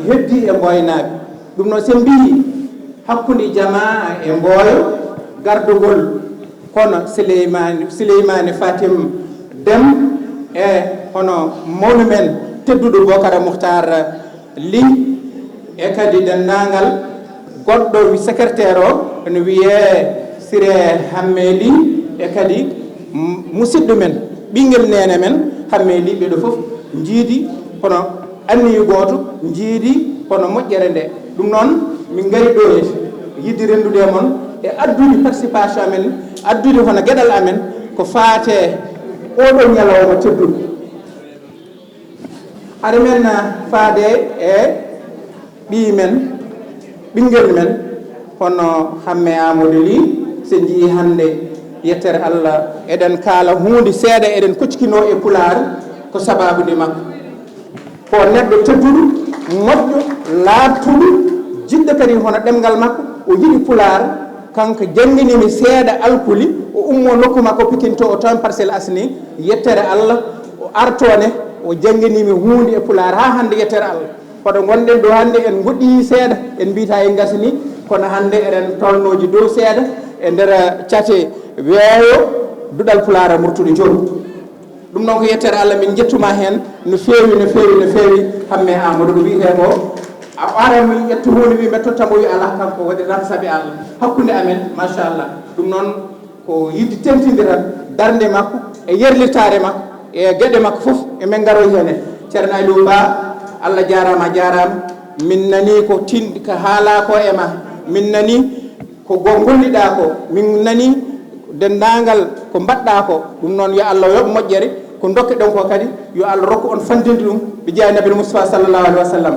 heddi e mboynaaɓe. Ɗum noon, so en mbii hakkunde jamaa e mbooyo, gardugol kono Sileymaani, Sileymaani Fatim Dem e hono mawni men tedduɗo Bokara Muhtar Ly, e kadi denndaangal goɗɗo wi-, secrétaire o, ene wiyee Siré Hammee Ly, e kadi m-, musidɗo men, ɓinngel neene men Hammee Ly, ɓe ɗo fof njiidi kono anniya gooto, njiidi kono moƴƴere nde. Ɗum noon, min ngari ɗo e yiɗde renndude e mon e addude participation amen, addude hono geɗal amen ko faate oɗo ñalawma tedduɗo. Hade men faade e ɓiy men, ɓinngel men, hono Hammee Amadou Ly, so njii hannde, yettere Allah, eɗen kaala huunde seeɗa, eɗen koccikino e Pulaar, ko sabaabu nde makko. Ko neɗɗo tedduɗo, moƴƴo, laaɓtuɗo, jiɗɗo kadi hono ɗemngal makko, o yiɗi Pulaar, kanko jannginimi seeɗa alkuli, o ummo nokku makko Pikine to o toon Parcelles Assainies, yettere Allah, o artone, o jannginimi huunde e Pulaar haa hannde, yettere Allah. Koɗo ngonɗen ɗo hannde, en ngoɗɗii seeɗa, en mbiyata en ngasini, kono hannde eɗen tolnooji dow seeɗa e nder cate weeyo duɗal Pulaar Murtuɗo Joom. Ɗum noon ko yettere Allah, min njettuma heen no feewi, no feewi, no feewi. Hammee Amadou ko wiyetee ko, a ara mi ƴettu huunde, wi mbe totta mo, wi alaa, kanko waɗi tan saabi Allah hakkunde amen, machallah. Ɗum noon ko yiɗde tentinde tan darnde makko e yerlitaare makko e geɗe makko fof, e min ngaroy heen. Ceerno Aliou Ba, Allah jaaraama, a jaaraama. Min nanii ko tin-, ko haalaa ko e ma. Min nanii ko go-, ngolliɗaa ko. Min nanii denndaangal ko mbaɗɗaa ko. Ɗum noon, yo Allah yoɓ moƴƴere. Ko ndokke ɗon ko kadi, yo Allah rokku on fanndinde ɗum, ɓe jeyaa Nabil Mustafa sallallahu alaihi wa sallam.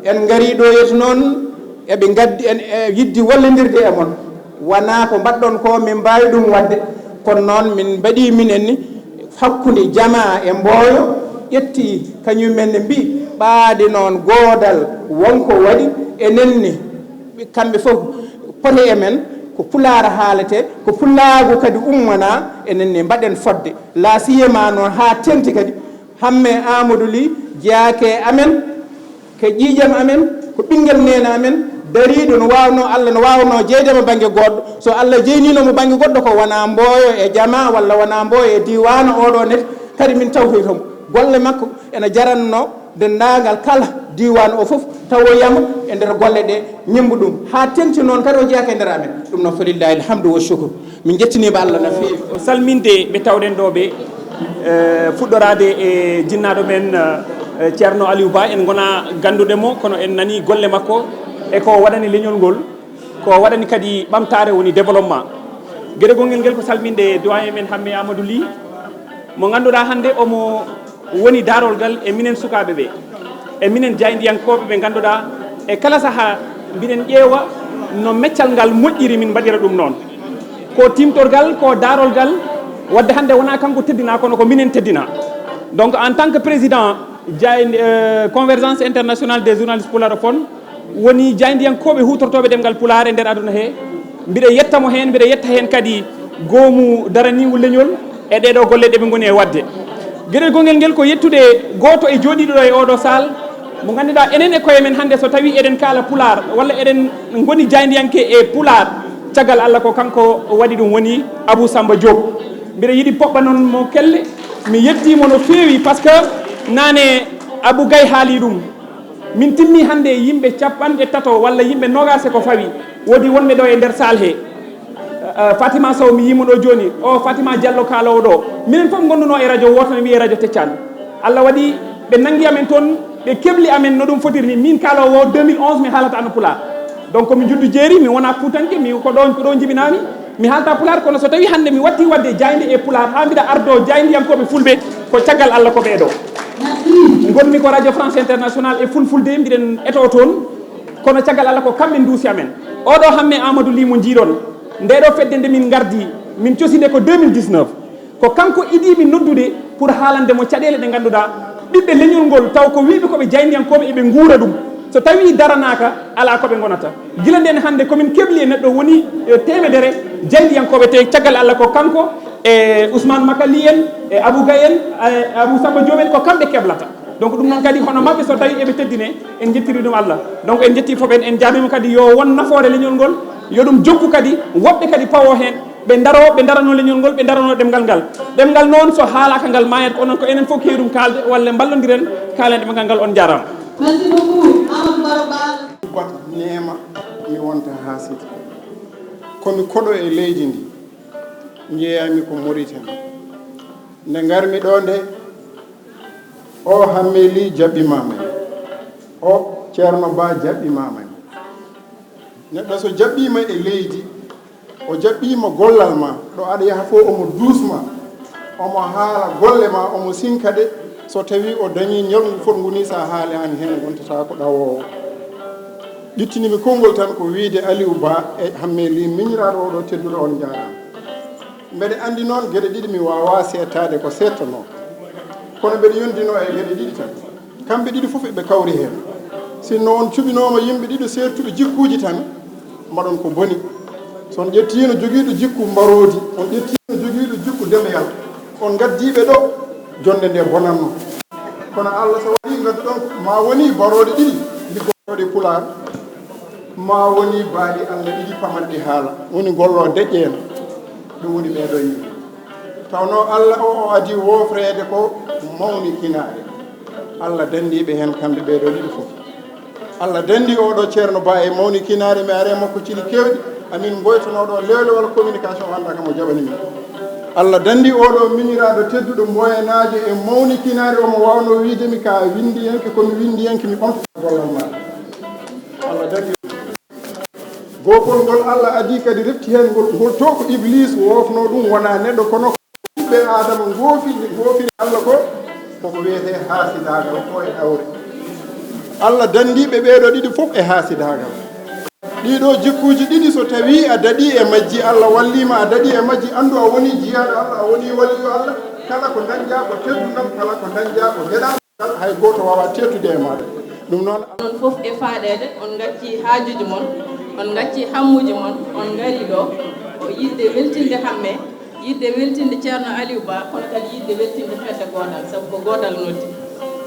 En ngarii ɗo yeeso noon, eɓe ngaddi en e yiɗde wallondirde e mon. Wonaa ko mbaɗɗon ko min mbaawi ɗum waɗde, kono noon min mbaɗii minen ni hakkunde jamaa e mbooyo, ƴetti kañum en ne mbiyi ɓaade noon goodal wonko waɗi enen ni, kamɓe fof pote e men, ko Pulaar haaletee, ko Pulaagu kadi ummanaa, enen ne mbaɗen fodde. La siyama noon haa tenti kadi, Hammee Amadou Ly, jeyaake amen, ko ƴiiƴam amen, ko ɓinngel neene amen, dariiɗo no waawnoo Allah, no waawnoo jeyde mo bannge goɗɗo. So Allah jeyniino mo bannge goɗɗo, ko wonaa mbooyo e jamaa walla wonaa mbooyo e diiwaan oɗo net, kadi min tawtoyto mo. Golle makko ene njaranno denndaangal kala diiwaan o fof, tawoyamo e nder golle ɗe, ñemmbu ɗum. Haa tenti noon kadi o jeyaaka e nder amen. Ɗum noon, falillahi alhamdu wa shukru. Min njettiniima Allah no feewi. Salminde ɓe tawɗen ɗo ɓe, eh, fuɗɗoraade e jinnaaɗo men, eh, Ceerno Aliou Ba. En ngona ganndude mo, kono en nanii golle makko e ko waɗani leñol ngol, ko waɗani kadi ɓamtaare, woni développement. Geɗe gongel ngel ko salminde doyen men Hammee Amadou Ly, mo ngannduɗaa hannde omo woni daarol ngal e minen sukaaɓe ɓe, e minen jaayndiyankooɓe ɓe ngannduɗaa, e kala sahaa mbiɗen ƴeewa no meccal ngal moƴƴiri, min mbaɗira ɗum noon. Ko tiimtorgal, ko daarol ngal, waɗde hannde wonaa kanko teddinaa, kono ko minen teddinaa. Donc, en tant que président jaayn-, euh, Convergence Internationale des Journalistes Pularofone, woni jaayndiyankooɓe huutortooɓe ɗemngal Pulaar e nder aduna he, mbiɗa yetta mo heen, mbiɗa yetta heen kadi goomu daraniiwu leñol e ɗee ɗoo golle ɗe ɓe ngoni e waɗde. Geɗel gongel ngel ko yettude gooto e jooɗiiɗo ɗo e oo ɗoo saal, mo ngannduɗaa enen e koye men hannde, so tawii eɗen kaala Pulaar walla eɗen ngoni jaayndiyanke e Pulaar, caggal Allah ko kanko waɗi ɗum, woni Abou Samba Diop. Mbiɗa yiɗi poɓɓa noon mo kelle, mi yettii mo no feewi, par ce que naane Abou Gaye haali ɗum. Min timmi hannde e yimɓe capanɗe tato walla yimɓe noogaas e ko fawi. Woodi wonɓe ɗo e nder saal he. Eh, Fatima Sow, mi yii mo ɗo jooni. O Fatima Diallo kaaloowo ɗo. Minen fof ngonnduno e radio wooto, ne wiyee Radio Teccan. Allah waɗi ɓe nanngi amen toon, ɓe kebli amen no ɗum fotiri ni. Min kaaloowo o, deux mille onze mi haalata no Pulaar. Donc, mi juddu jeeri, mi wona Fuutanke, mi ko ɗo, ko ɗo jibinaami. Mi haalta Pulaar, kono so tawii hannde mi watti waɗde jaaynde e Pulaar, haa mbiɗa ardoo jaayndiyankooɓe Fulɓe, ko caggal Allah ko ɓee ɗoo. Ngonmi ko Radio France Internationale e Fulfulde, mbiɗen etoo toon, kono caggal Allah ko kamɓe nduusi amen. Oo ɗoo Hammee Amadou Ly mo njiiɗon, ndee ɗoo fedde nde min ngardi, min cosi nde ko deux mille dix-neuf. Ko kanko idii mi noddude pour haalande mo caɗeele ɗe ngannduɗaa ɓiɓɓe leñol ngol, taw ko wiyɓe ko ɓe jaayndiyankooɓe, eɓe nguura ɗum. So tawii daranaaka, alaa ko ɓe ngonata. Gila ndeen hannde, ko min kebli e neɗɗo woni, e, teemedere jaayndiyankooɓe, te caggal Allah ko kanko e Ousmane Makali en, e Abou Gaye en, e Abou Samba Diop en, ko kamɓe keblata. Donc, ɗum noon kadi, hono maɓɓe, so tawii eɓe teddine, en njettiri ɗum Allah. Donc, en njettii fof, en, en jaabima kadi yo won nafoore leñol ngol, yo ɗum jokku kadi, woɓɓe kadi pawo heen, ɓe ndaro, ɓe ndarano leñol ngol, ɓe ndarano ɗemngal ngal. Ɗemngal noon, so haalaaka, ngal maayat, kono ko enen fof kewi ɗum kaalde, walla mballondiren, kaalen ɗemngal ngal. On njaaraama. Merci beaucoup, Amadou Baro Ba. Bat neema mi wonta haasidi. Ko mi koɗo e leydi ndi, njeeyami ko Mauritanie. Nde ngarmi ɗo nde, o Hammeli jaɓɓimaama mi. O Ceerno Ba jaɓɓimaama mi. Neɗɗo so jaɓɓiima e leydi, o jaɓɓiima gollal ma, ɗo aɗa yaha fof omo duusma, omo haala golle ma, omo sinka ɗe. So tawii o dañii ñalngu fotngu nii, so a haalaani heen, ngontata ko ɗawoowo. Ƴettinimi konngol tan ko wiyde Aliou Ba e Hammeli miñiraaɗo oɗo tedduɗo, on njaaraama. Mbeɗa anndi noon geɗe ɗiɗi mi waawaa seettaade ko seettanoo, kono mbeɗa yondinoo e geɗe ɗiɗi tan. Kamɓe ɗiɗi fof eɓe kawri heen. Sinno on cuɓinooma yimɓe ɗiɗo seettuɓe jikkuuji tan, mbaɗon ko boni. So on ƴettiino jogiiɗo jikku mbaroodi, on ƴettiino jogiiɗo jikku demeyal, on ngaddiiɓe ɗo, jonnde nde bonatno. Kono Allah so waɗii ngadduɗon, ma wonii barooɗe ɗiɗi, liggotoɗe Pulaar, ma wonii baaɗi Allah ɗiɗi pamanɗi haala, woni golloo deƴƴeeno, ɗum woni ɓeeɗo yimɓe. Tawno Allah o, o adii woofreede ko mawnikinaare. Allah danndii ɓe heen kamɓe ɓeeɗo ɗiɗo fof. Allah danndii oɗo Ceerno Ba e mawnikinaare, mi ari e makko cili keewɗi, amin ngoytonoo ɗo lewlewal communication o anndaa kam o jaɓani min. Allah danndii oɗo miñiraaɗo tedduɗo mboyanaajo e mawnikinaare, omo waawnoo wiyde mi ka winndiyanke, ko mi winndiyanke, mi ɓamta gollal ma. Allah danndii. Goopol ngol Allah adii kadi refti heen ngol, ngol to ko Iblis woofnoo ɗum, wonaa neɗɗo, kono ko ɓiɓɓe Aadama ngoofiri, ngoofiri Allah ko, koko wiyetee haasidaagal ko e ɗawre. Allah danndii ɓe ɓeeɗo ɗiɗi fof e haasidaagal. Ɗiɗo jikkuuji ɗiɗi, so tawii a daɗii e majji, Allah wallii ma a daɗii e majji, anndu a wonii jiyaaɗo Allah, a wonii waliyu Allah. Kala ko dañƴaa ko teddungal, kala ko dañƴaa ko geɗal. Hay gooto waawaa teettude e maaɗa. Ɗum noon, onon fof e faaɗeede, on ngacci haajuuji mon, on ngacci hammuuji mon, on ngari ɗo ko yiɗde weltinde Hamme, yiɗde weltinde Ceerno Aliou Ba, kono kadi yiɗde weltinde fedde gootal, sabu ko gootal noddi.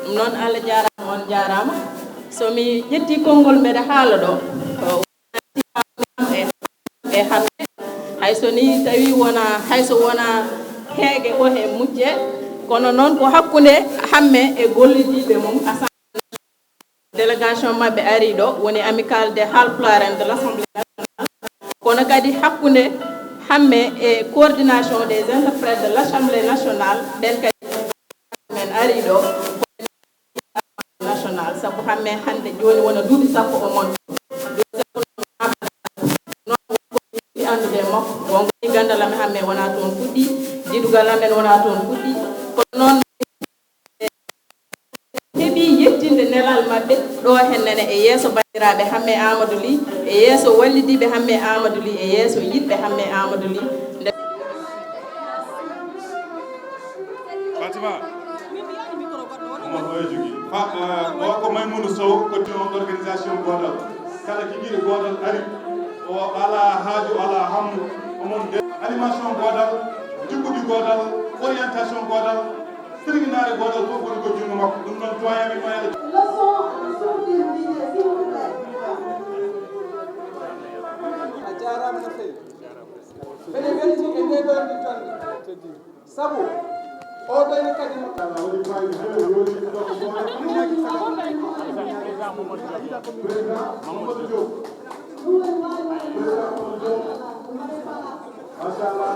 Ɗum noon, Allah jaaraama, on jaaraama. So mi ƴettii konngol mbeɗa haala ɗo, ko e, e Hamme, hay so ni tawi wona, hay so wona heege o he mucce, kono noon ko hakkunde Hamme e gollidiiɓe mum, Assemblée, délégation maɓɓe ari ɗo, woni Amicale des Haalpulaar en de l'Assemblée nationale, kono kadi hakkunde Hamme e coordination des interprètes de l'Assemblée nationale, ɓen kadi men ari ɗo. National, sabu Hamme hannde jooni wona duuɓi sappo o mon. Duuɓi sappo noon, mi anndude e makko. Wonko ni ganndal amen Hamme wona toon fuɗɗi, jiidugol amen wona toon fuɗɗi. Kono noon, heɓi yettinde nelal maɓɓe ɗo hennene e yeeso banndiraaɓe Hamme Amadou Ly, e yeeso wallidiiɓe Hamme Amadou Ly, e yeeso yiɗɓe Hamme Amadou Ly. Nde Fatima. Omo hoya jogi. Fa-, eh, o ko Maimouna Sow, coordinateur organisation Goodal. Kala kikiiɗe Goodal ari, o alaa haaju, alaa hammu. Omon de animation Goodal, jikkuɗi Goodal, orientation Goodal, sirginaare Goodal fof woni ko junngo makko. Ɗum noon, doyen men o Yalla. Leçon, leçon terminée, s'il vous plaît. A jaaraama no feewi. Mbeɗa weltii e ndee ɗoo nde jonnde. Sabu, o dañi kadi mo. Président Mamadou Diop. Président Mamadou Diop. Machallah.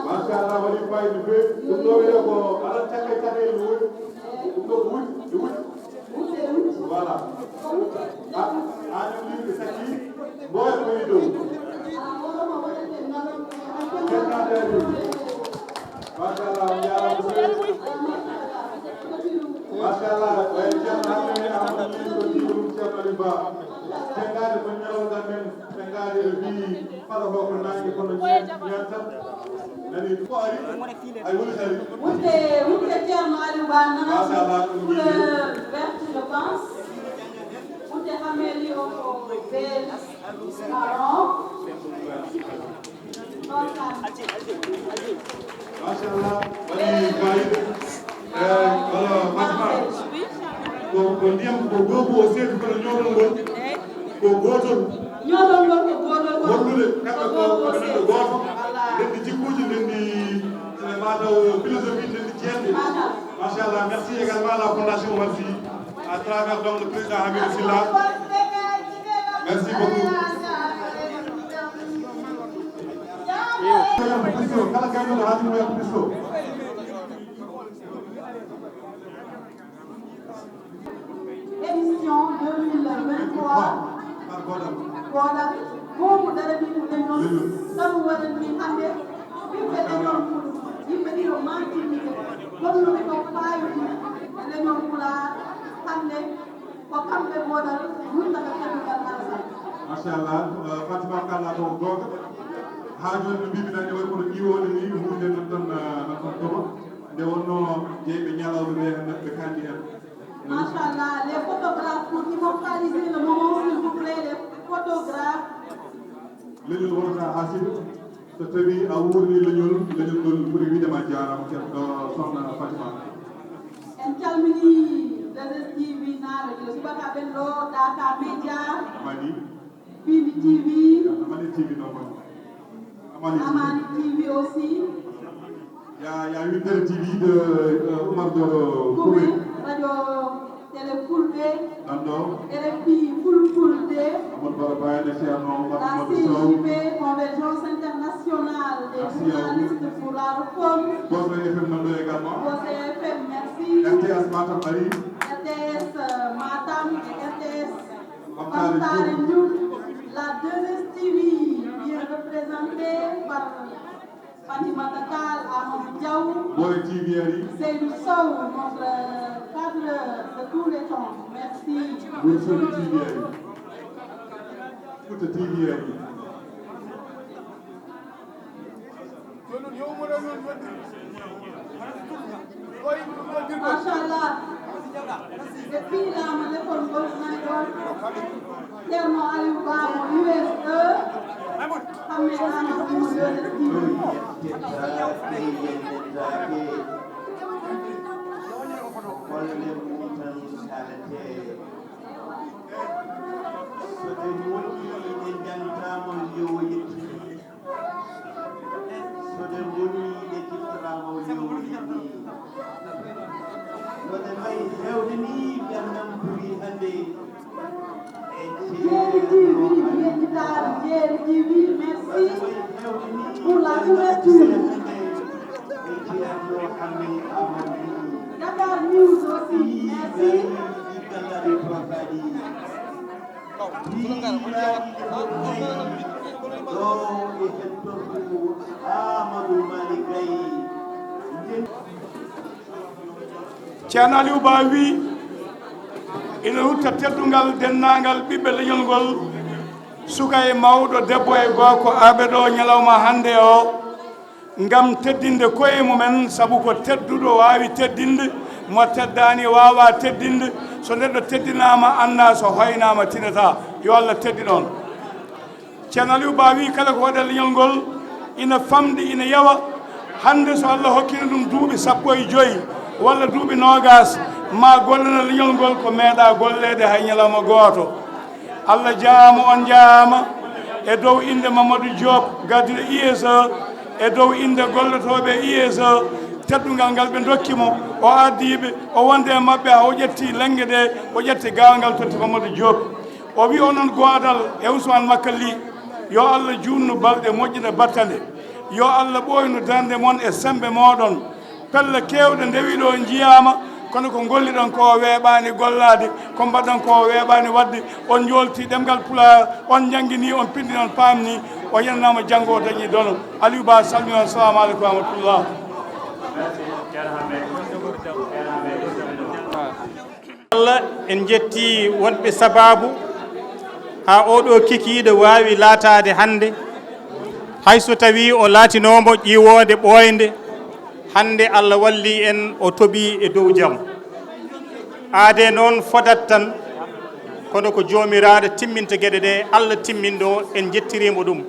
Machallah, waɗi fayida no feewi. Ɗum ɗo wiya ko alal cakke cakke no woni. Ɗum ɗo ko wuji, ɗum wuji. Voilà. Ah, ah, ɗum ɗiɗi ɓe sakki. Mboya ko woni dow. Machallah, on jaaraama. Machallah, eh, Ceerno Hammeli Amadou Ly ko jiiɗum Ceerno Aliou Ba. Tengaade ko ñalawgal men, tengaade ɓe mbiyi fala ko ko naange kono ñaan, ñaan tan. Nani ko ari? Ay woni ari. Wutte, wutte Ceerno Aliou Ba nana. Machallah, ɗum couleur verte, je pense. Wutte Hammeli o ko beige, marron. Machallah, waɗi fayida. Eh, wala Fatima. Ko, ko ndiyam ko goobu o seeɗi kono ñootol ngol ko gootol. Ñootol ngol ko gootol. Hollude kamɓe ko, ko neɗɗo gooto. Ndenndi jikkuuji, ndenndi, eh, mataw philosophie, ndenndi jeeɗe. Machallah. Machallah, merci également à la Fondation Walsi, à travers donc le président Hamidou Silla. Merci beaucoup. Kala gaynuɗo haaju mum yaltu pusto. Édition deux mille vingt-trois. Goodal goomu daraniiɗo leñol, ɗum waɗani hannde ɓiɓɓe leñol mum, yimɓe ɗiɗo maantinɓe, gonnuɓe ko faayiɗi e leñol Pulaar hannde. Ko kamɓe goodal ruttata teddungal Alassane. Machallah, eh, Fatima kala ko goonga. Haa jooni no mbiimi nani, way kono ƴiwooɗe ni huunde nan tan, eh, nan tan tuma. Nde wonno jeyɓe ñalawma ɓe, ɓe kandi en. Machallah, les photographes pour immortaliser le moment, s'il vous plaît, les photographes. Leñol wonata haa siɗo. So tawii a wuurni leñol, leñol ngol ɓuri wiide ma jaaraama, ceerno, sokhna Fatima. En calminii deux S T V naaɓe, yo subakaaɓe ɓen ɗo, Daaka Media, Amani. Piindi T V. Amani T V non, Amani T V. Amani T V aussi. Il y a, il y a une télé T V de, euh, Oumar Doro Koumé, Koumé. Radio Télé Fulɓe. Nan ɗo. R F I Fulfulde. Amadou Baro Bayane, Ceerno Oumar Mamadou Sow. La C J B, Convergence Internationale des journalistes pour la Réforme. Bosey F M nan ɗo également. Bosey F M, merci. R T S Matam ari. R T S, euh, Matam et R T S Bantare Ndioum. La deux S T V bien représentée par Fatimata Tall, Amadou Diaw, Boy T V ari. Seydou Sow, notre cadre de tous les temps. Merci. Boy Sow T V ari. Fouta T V ari. Machallah. Ɓe piilaama lefol ngol nani ɗon. Ceerno Aliou Ba mo U S E. Hammet Amadou mo U S E. Yettettaake, yettettaake. Ko golle mum tan kalete. So ɓe moƴƴi, ɓe njantaama, yo o yetti. So ɓe mbonii, ɓe ciftataama, o yo o yetti. No ɓe mbayi heewde nii, ɓe namtori hannde. Jeeri T V, yejjitaare Jeeri T V, merci pour la couverture. Dakar News aussi, merci. Ceerno Aliou Ba wii, ina rutta teddungal denndaangal ɓiɓɓe leñol ngol, suka e mawɗo, debbo e gorko, arɓe ɗo ñalawma hannde o, ngam teddinde koye mumen, sabu ko tedduɗo waawi teddinde, mo teddaani waawaa teddinde. So neɗɗo teddinaama, anndaa, so hoynaama, tinataa. Yo Allah teddin on. Ceerno Aliou Ba wii, kala ko waɗa leñol ngol ina famɗi, ina yawa. Hannde, so Allah hokkino ɗum duuɓi sappo e joyi walla duuɓi noogas, ma gollana leñol ngol ko meeɗaa golleede hay ñalawma gooto. Allah jaaraama, on njaaraama. E dow innde Mamadou Diop, gardiiɗo U S E, e dow innde gollotooɓe U S E, teddungal ngal ɓe ndokki mo, o ardii ɓe, o wondi e maɓɓe, haa o ƴetti lannge ɗe, o ƴetti garal ngal, totti Mamadou Diop. O wii, onon goodal e Ousmane Makka Ly, yo Allah juutnu balɗe, moƴƴina battane. Yo Allah ɓooynu darnde mon e semmbe mooɗon. Pelle keewɗe ndewi ɗo, njiyaama, kono ko ngolliɗon ko weeɓaani gollaade, ko mbaɗɗon ko weeɓaani waɗde. On njoolti ɗemngal Pulaar, on njannginii, on pinndii, on paamnii, o yenanaama, janngo o dañii dono. Aliou Ba salmini on, salaamu aleykum wa rahmatullah. Allah, en njetti wonɓe sabaabu haa oo ɗoo kikiiɗe waawi laataade hannde, hay so tawii o laatinooma ƴiwoonde ɓooynde, hannde Allah wallii en, o toɓii e dow jam. Aadee noon fodat tan, kono ko Joomiraaɗo timminta geɗe ɗe, Allah timminɗo, en njettirii mo ɗum.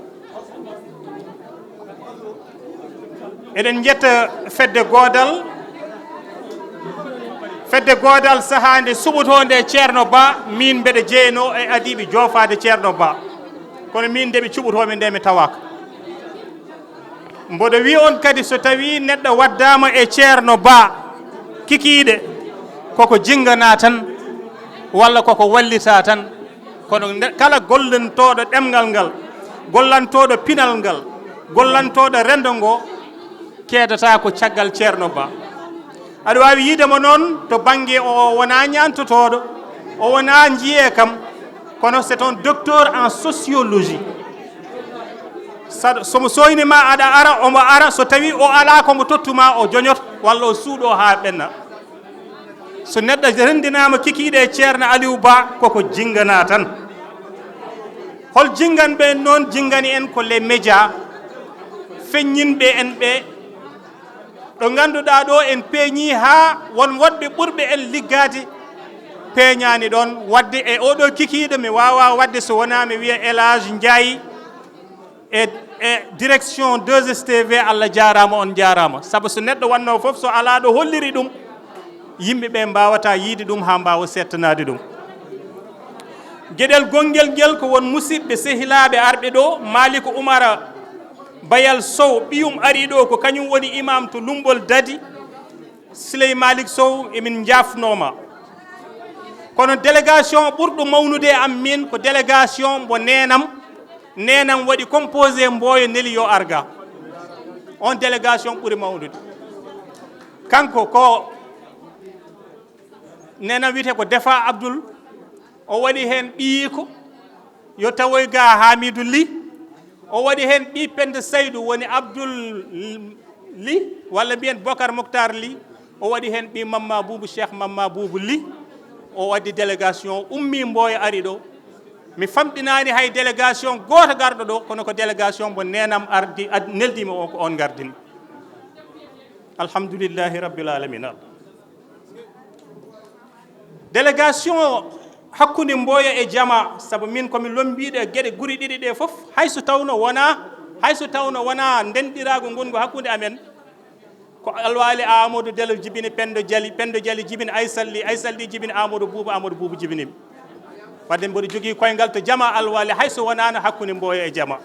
Eɗen njetta fedde goodal, fedde goodal sahaa nde suɓotoo nde Ceerno Ba, miin mbeɗa jeynoo e adiiɓe joofaade Ceerno Ba, kono miin nde ɓe cuɓotoo mi nde mi tawaaka. Mboɗo wiya on kadi, so tawii neɗɗo waddaama e Ceerno Ba, Kikiiɗe koko jinngana tan, walla koko wallita tan. Kono nde kala gollantooɗo ɗemngal ngal, gollantooɗo pinal ngal, gollantooɗo renndo ngo, keedata ko caggal Ceerno Ba. Aɗa waawi yiide mo noon to bannge o wonaa ñaantotooɗo, o wonaa njiyee kam, kono c'est un docteur en sociologie. Saɗa somo sooyni ma aɗa ara, omo ara, so tawi o alaa ko mo tottuma, o joñoto walla o suuɗo haa ɓenna. So neɗɗo renndinaama kikiiɗe e Ceerno Aliou Ba, koko jinngana tan. Hol jinnganɓe en noon? Jinngani en ko les médias, feññinɓe en ɓe, ɗo ngannduɗaa ɗo en peeñii haa won woɗɓe ɓurɓe en liggaade peeñaani ɗoon. Waɗde e oɗo kikiiɗo mi waawaa waɗde so wonaa mi wiya Elage Ndiaye e, e direction deux S T V, Allah jaaraama, on jaaraama. Sabu so neɗɗo wannoo fof, so alaa ɗo holliri ɗum, yimɓe ɓe mbaawata yiide ɗum haa mbaawa seettanaade ɗum. Geɗel gonngel ngel ko won musidɓe sehilaaɓe arɓe ɗo, Malick Oumar Bayal Sow, ɓiyum ari ɗo, ko kañum woni imam to Lumbol Dadi. Siley Malick Sow, emin njaafnooma. Kono délégation ɓurɗo mawnude e am min ko délégation mbo neenam, neenam waɗi composé Mboyo neli yo arga. On délégation ɓuri mawnude. Kanko ko neenam wiyetee ko Defa Abdoul, o waɗi heen ɓiyiiko, yo tawoy ga Hamidou Ly, o waɗi heen ɓii Penda Saydou woni Abdoul Ly, walla mbiyen Bokar Moktar Ly, o waɗi heen ɓii Mamma Boubou, Cheikh Mamma Boubou Ly, o waɗi délégation, ummii Mboyo ari ɗo. Mi famɗinaani hay délégation gooto garɗo ɗo, kono ko délégation mbo neenam ardi, ad-, neldii mi o, ko on ngardini. Alhamdulillahi Rabbil Alamina. Délégation hakkunde Mboyo e Jama, sabu min komi lommbiiɗo e geɗe guri ɗiɗi ɗe fof, hay so tawno wona, hay so tawno wona ndenɗiraagu ngongu hakkunde amen, ko Alwali Amadou Delo jibini Pendo Jali, Pendo Jali jibini Aysal Ly, Aysal Ly jibini Amadou Boubou, Amadou Boubou jibini mi. Wadde mboɗo jogii koyngal to Jama Alwali, hay so wonaano hakkunde Mboyo e Jama.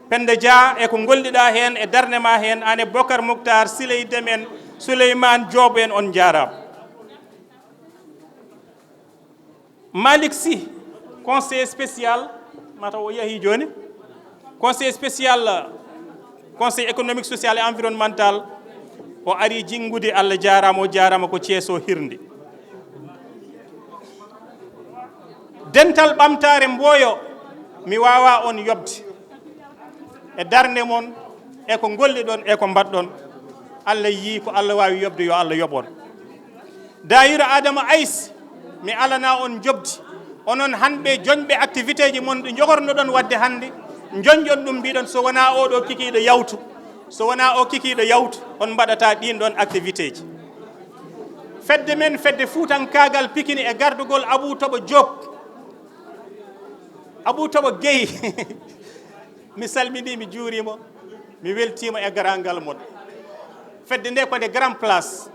Penda Dia, e ko ngolliɗaa heen, e darnde ma heen, aan e Bokar Moktar, Siley Demen, Souleymane Diop en, on njaaraama. Malick Sy, conseiller spécial, mataw o yahii jooni, conseiller spécial, conseil économique, social et environnemental, o ari jinngude, Allah jaaraama, o jaaraama, ko Cees o hirndi. Dental Ɓamtaare Mboyo, mi waawaa on yoɓde e darnde mon, e ko ngolliɗon, e ko mbaɗɗon. Allah yii ko Allah waawi yoɓde, yo Allah yoɓ on. Daayira Adama Ays, mi alanaa on njoɓdi. Onon hanɓe joñɓe activité ji mon ɗi njogornoɗon waɗde hannde, njoñɗon ɗum, mbiɗon so wonaa oɗo kikiiɗo yawtu, so wonaa o kikiiɗo yawtu, on mbaɗataa ɗiin ɗoon activité ji. Fedde men, fedde Fuutankaagal Pikini e gardugol Abuu Toɓo Joob. Abuu Toɓo Gey, mi salminii, mi juuriima, mi weltiima e garaangal mon. Fedde nde ko nde Grand Place.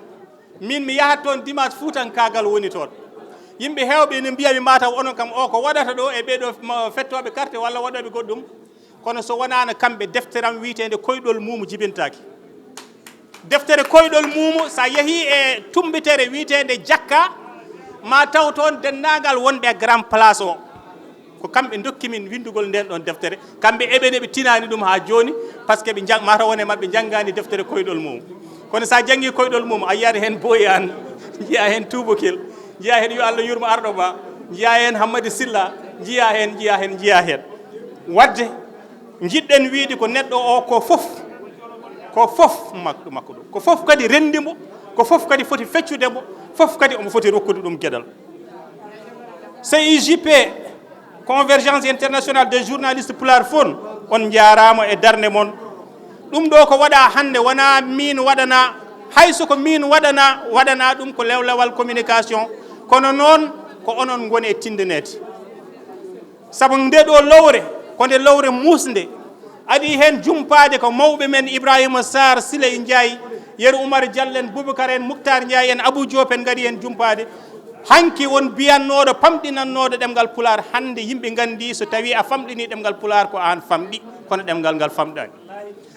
Min mi yahat toon dimanche, Fuutankaagal woni toon. Yimɓe heewɓe ene mbiya mi, mataw onon kam o ko waɗata ɗo e ɓee ɗo ma-, fettooɓe carte walla waɗooɓe goɗɗum. Kono so wonaano kamɓe, deftere am wiyeteende Koyɗol Muumu jibintaake. Deftere Koyɗol Muumu, so a yehii e tummbitere wiyeteende Jakka, ma taw toon denndaangal wonɓe e Grand Place o. Ko kamɓe ndokki min winndugol ndeen ɗoon deftere. Kamɓe eɓe ne ɓe tinaani ɗum haa jooni, par ce que ɓe njang-, mataw won e maɓɓe njanngaani deftere Koyɗol Muumu. Kono so a janngii Koyɗol Muumu, a yiyat heen Boyaan, njiyaa heen Tuubakel, njiyaa heen Yo Allah yurmo Arɗo Ba, njiyaa heen Hammadi Silla, njiyaa heen, njiyaa heen, njiyaa heen. Waɗde, njiɗɗen wiyde ko neɗɗo o ko fof, ko fof makko, makko ɗum. Ko fof kadi renndi mo, ko fof kadi foti feccude mo, fof kadi omo foti rokkude ɗum geɗal. C I J P, Convergence Internationale des Journalistes Pulaar Fon, on njaaraama e darnde mon. Ɗum ɗo ko waɗa hannde, wonaa miin waɗana, hay so ko miin waɗana, waɗana ɗum ko lewlewal communication, kono noon ko onon ngoni e tinndinaade. Sabu nde ɗo lowre, ko nde lowre muusnde. Adii heen jumpaade ko mawɓe men Ibrahima Sarr, Siley Ndiaye, Yero Oumar Diallo en, Boubacar en, Mouctar Ndiaye en, Abou Diop en ngari heen jumpaade. Hanki won biyannooɗo, pamɗinannooɗo ɗemngal Pulaar. Hannde yimɓe nganndi so tawii a famɗinii ɗemngal Pulaar ko aan famɗi, kono ɗemngal ngal famɗaani.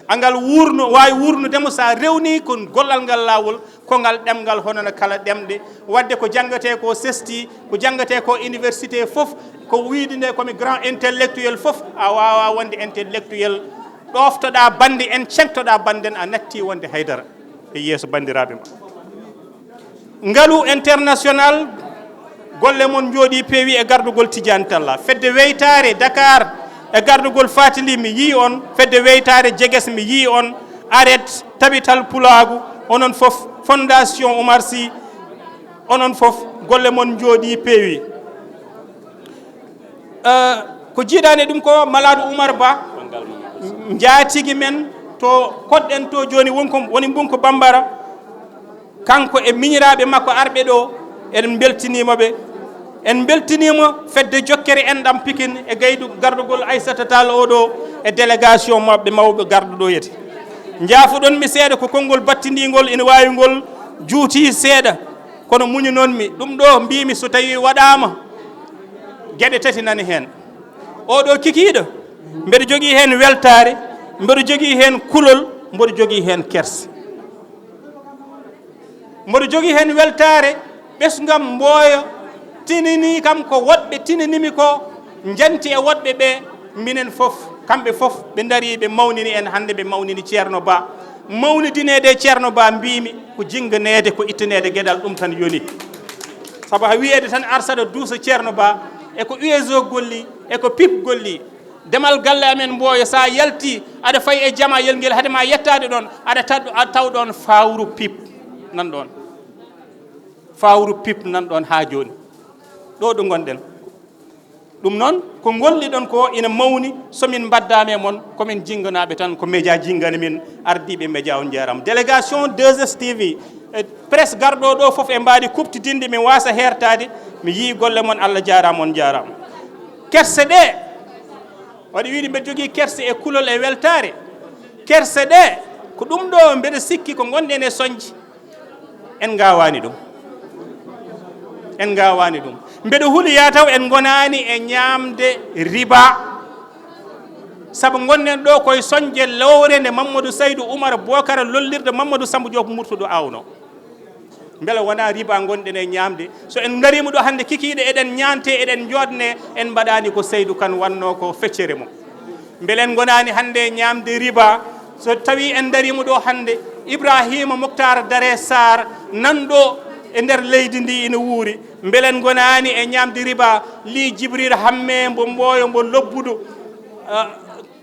Angal wuurno, waawi wuurnude mo so a rewnii kon gollal ngal laawol, Kongal ɗemngal hono no kala ɗemɗe, waɗde ko janngetee ko sesti, ko janngetee ko université fof, ko wiyde nde komi grand intellectuel fof, a waawaa wonde intellectuel. Ɗooftoɗaa bannde en, ceŋtoɗaa bannde en, a natti wonde haydara e yeeso banndiraaɓe ma. Ngalu international, golle mon njooɗii peewi e gardugol Tidiane Talla. Fedde weytaare Dakar e gardugol Fatili mi yii on. Fedde weytaare Jeges mi yii on. Aret, Tabital Pulaagu, onon fof, Fondation Oumar Sy, onon fof, golle mon njooɗii peewi. Eh, ko jiidaani ɗum ko Malaaɗo Oumar Ba njaatigi men to koɗɗen to jooni, won ko woni mbun ko Bambara. Kanko e miñiraaɓe makko arɓe ɗo, en mbeltiniima ɓe. En mbeltiniima fedde jokkere enɗam Pikin e gaydu gardugol Aissata Tall o ɗo e délégation maɓɓe mawɓe garɗo ɗo yete. Njaafoɗon mi seeɗa ko konngol battindiingol ina waawi ngol juuti seeɗa, kono muñunon mi. Ɗum ɗo mbiimi so tawii waɗaama, geɗe tati nani heen. Oo ɗo kikiiɗo, mbeɗa jogii heen weltaare, mbeɗa jogii heen kulol, mbeɗa jogii heen kerse. Mboɗo jogii heen weltaare ɓesngam Mbooyo, tinini kam ko woɗɓe tinini mi ko, njanti e woɗɓe ɓe, minen fof, kamɓe fof ɓe ndarii, ɓe mawnini en hannde, ɓe mawnini Ceerno Ba. Mawnidineede e Ceerno Ba, mbiimi ko jinnganeede, ko ittaneede geɗal, ɗum tan yoni. Sabu haa wiyeede tan ar saɗa duusa Ceerno Ba, e ko U S O golli, e ko pip golli. Demal galle amen Mbooyo, so a yalti, aɗa fayi e jamayel ngel, hade ma yettaade ɗoon, aɗa taw, a taw ɗoon fawru pip nan ɗoon. Fawru pip nan ɗoon haa jooni. Ɗo ɗo ngonɗen. Ɗum noon, ko ngolliɗon ko ina mawni, so min mbaddaama e mon, ko min jinnganaaɓe tan, ko média jinngani min, ardiiɓe média on njaaraama. Délégation deux S T V, e presse garɗo ɗo fof e mbaadi kuɓtidinde, mi waasa heertaade, mi yii golle mon, Allah jaaraama, on njaaraama. Kerse ɗe, waɗi wiide mbeɗa jogii kerse e kulol e weltaare. Kerse ɗe, ko ɗum ɗo mbeɗa sikki ko ngonɗen e soñde, en ngaawaani ɗum. En ngaawaani ɗum. Mbeɗa huli yaa taw en ngonaani e ñaamde riba. Sabu ngonɗen ɗo koye soñde lowre nde Mamadou Saydou Oumar Bokara lollirde Mamadou Samba Diop Murtuɗo aawno. Mbele wonaa riba ngonɗen e ñaamde? So en ngariima ɗo hannde kikiiɗe, eɗen ñaante, eɗen njoodne, en mbaɗaani ko Seydou Kane wannoo ko feccere mum. Mbele en ngonaani hannde e ñaamde riba? So tawii en ndariima ɗo hannde, Ibrahima Moctar Dare Sarr nan ɗo e nder leydi ndi ina wuuri, mbele en ngonaani e ñaamde riba? Li Jibril Hamme mbo Mbooyo, mbo Lobbudu, ah,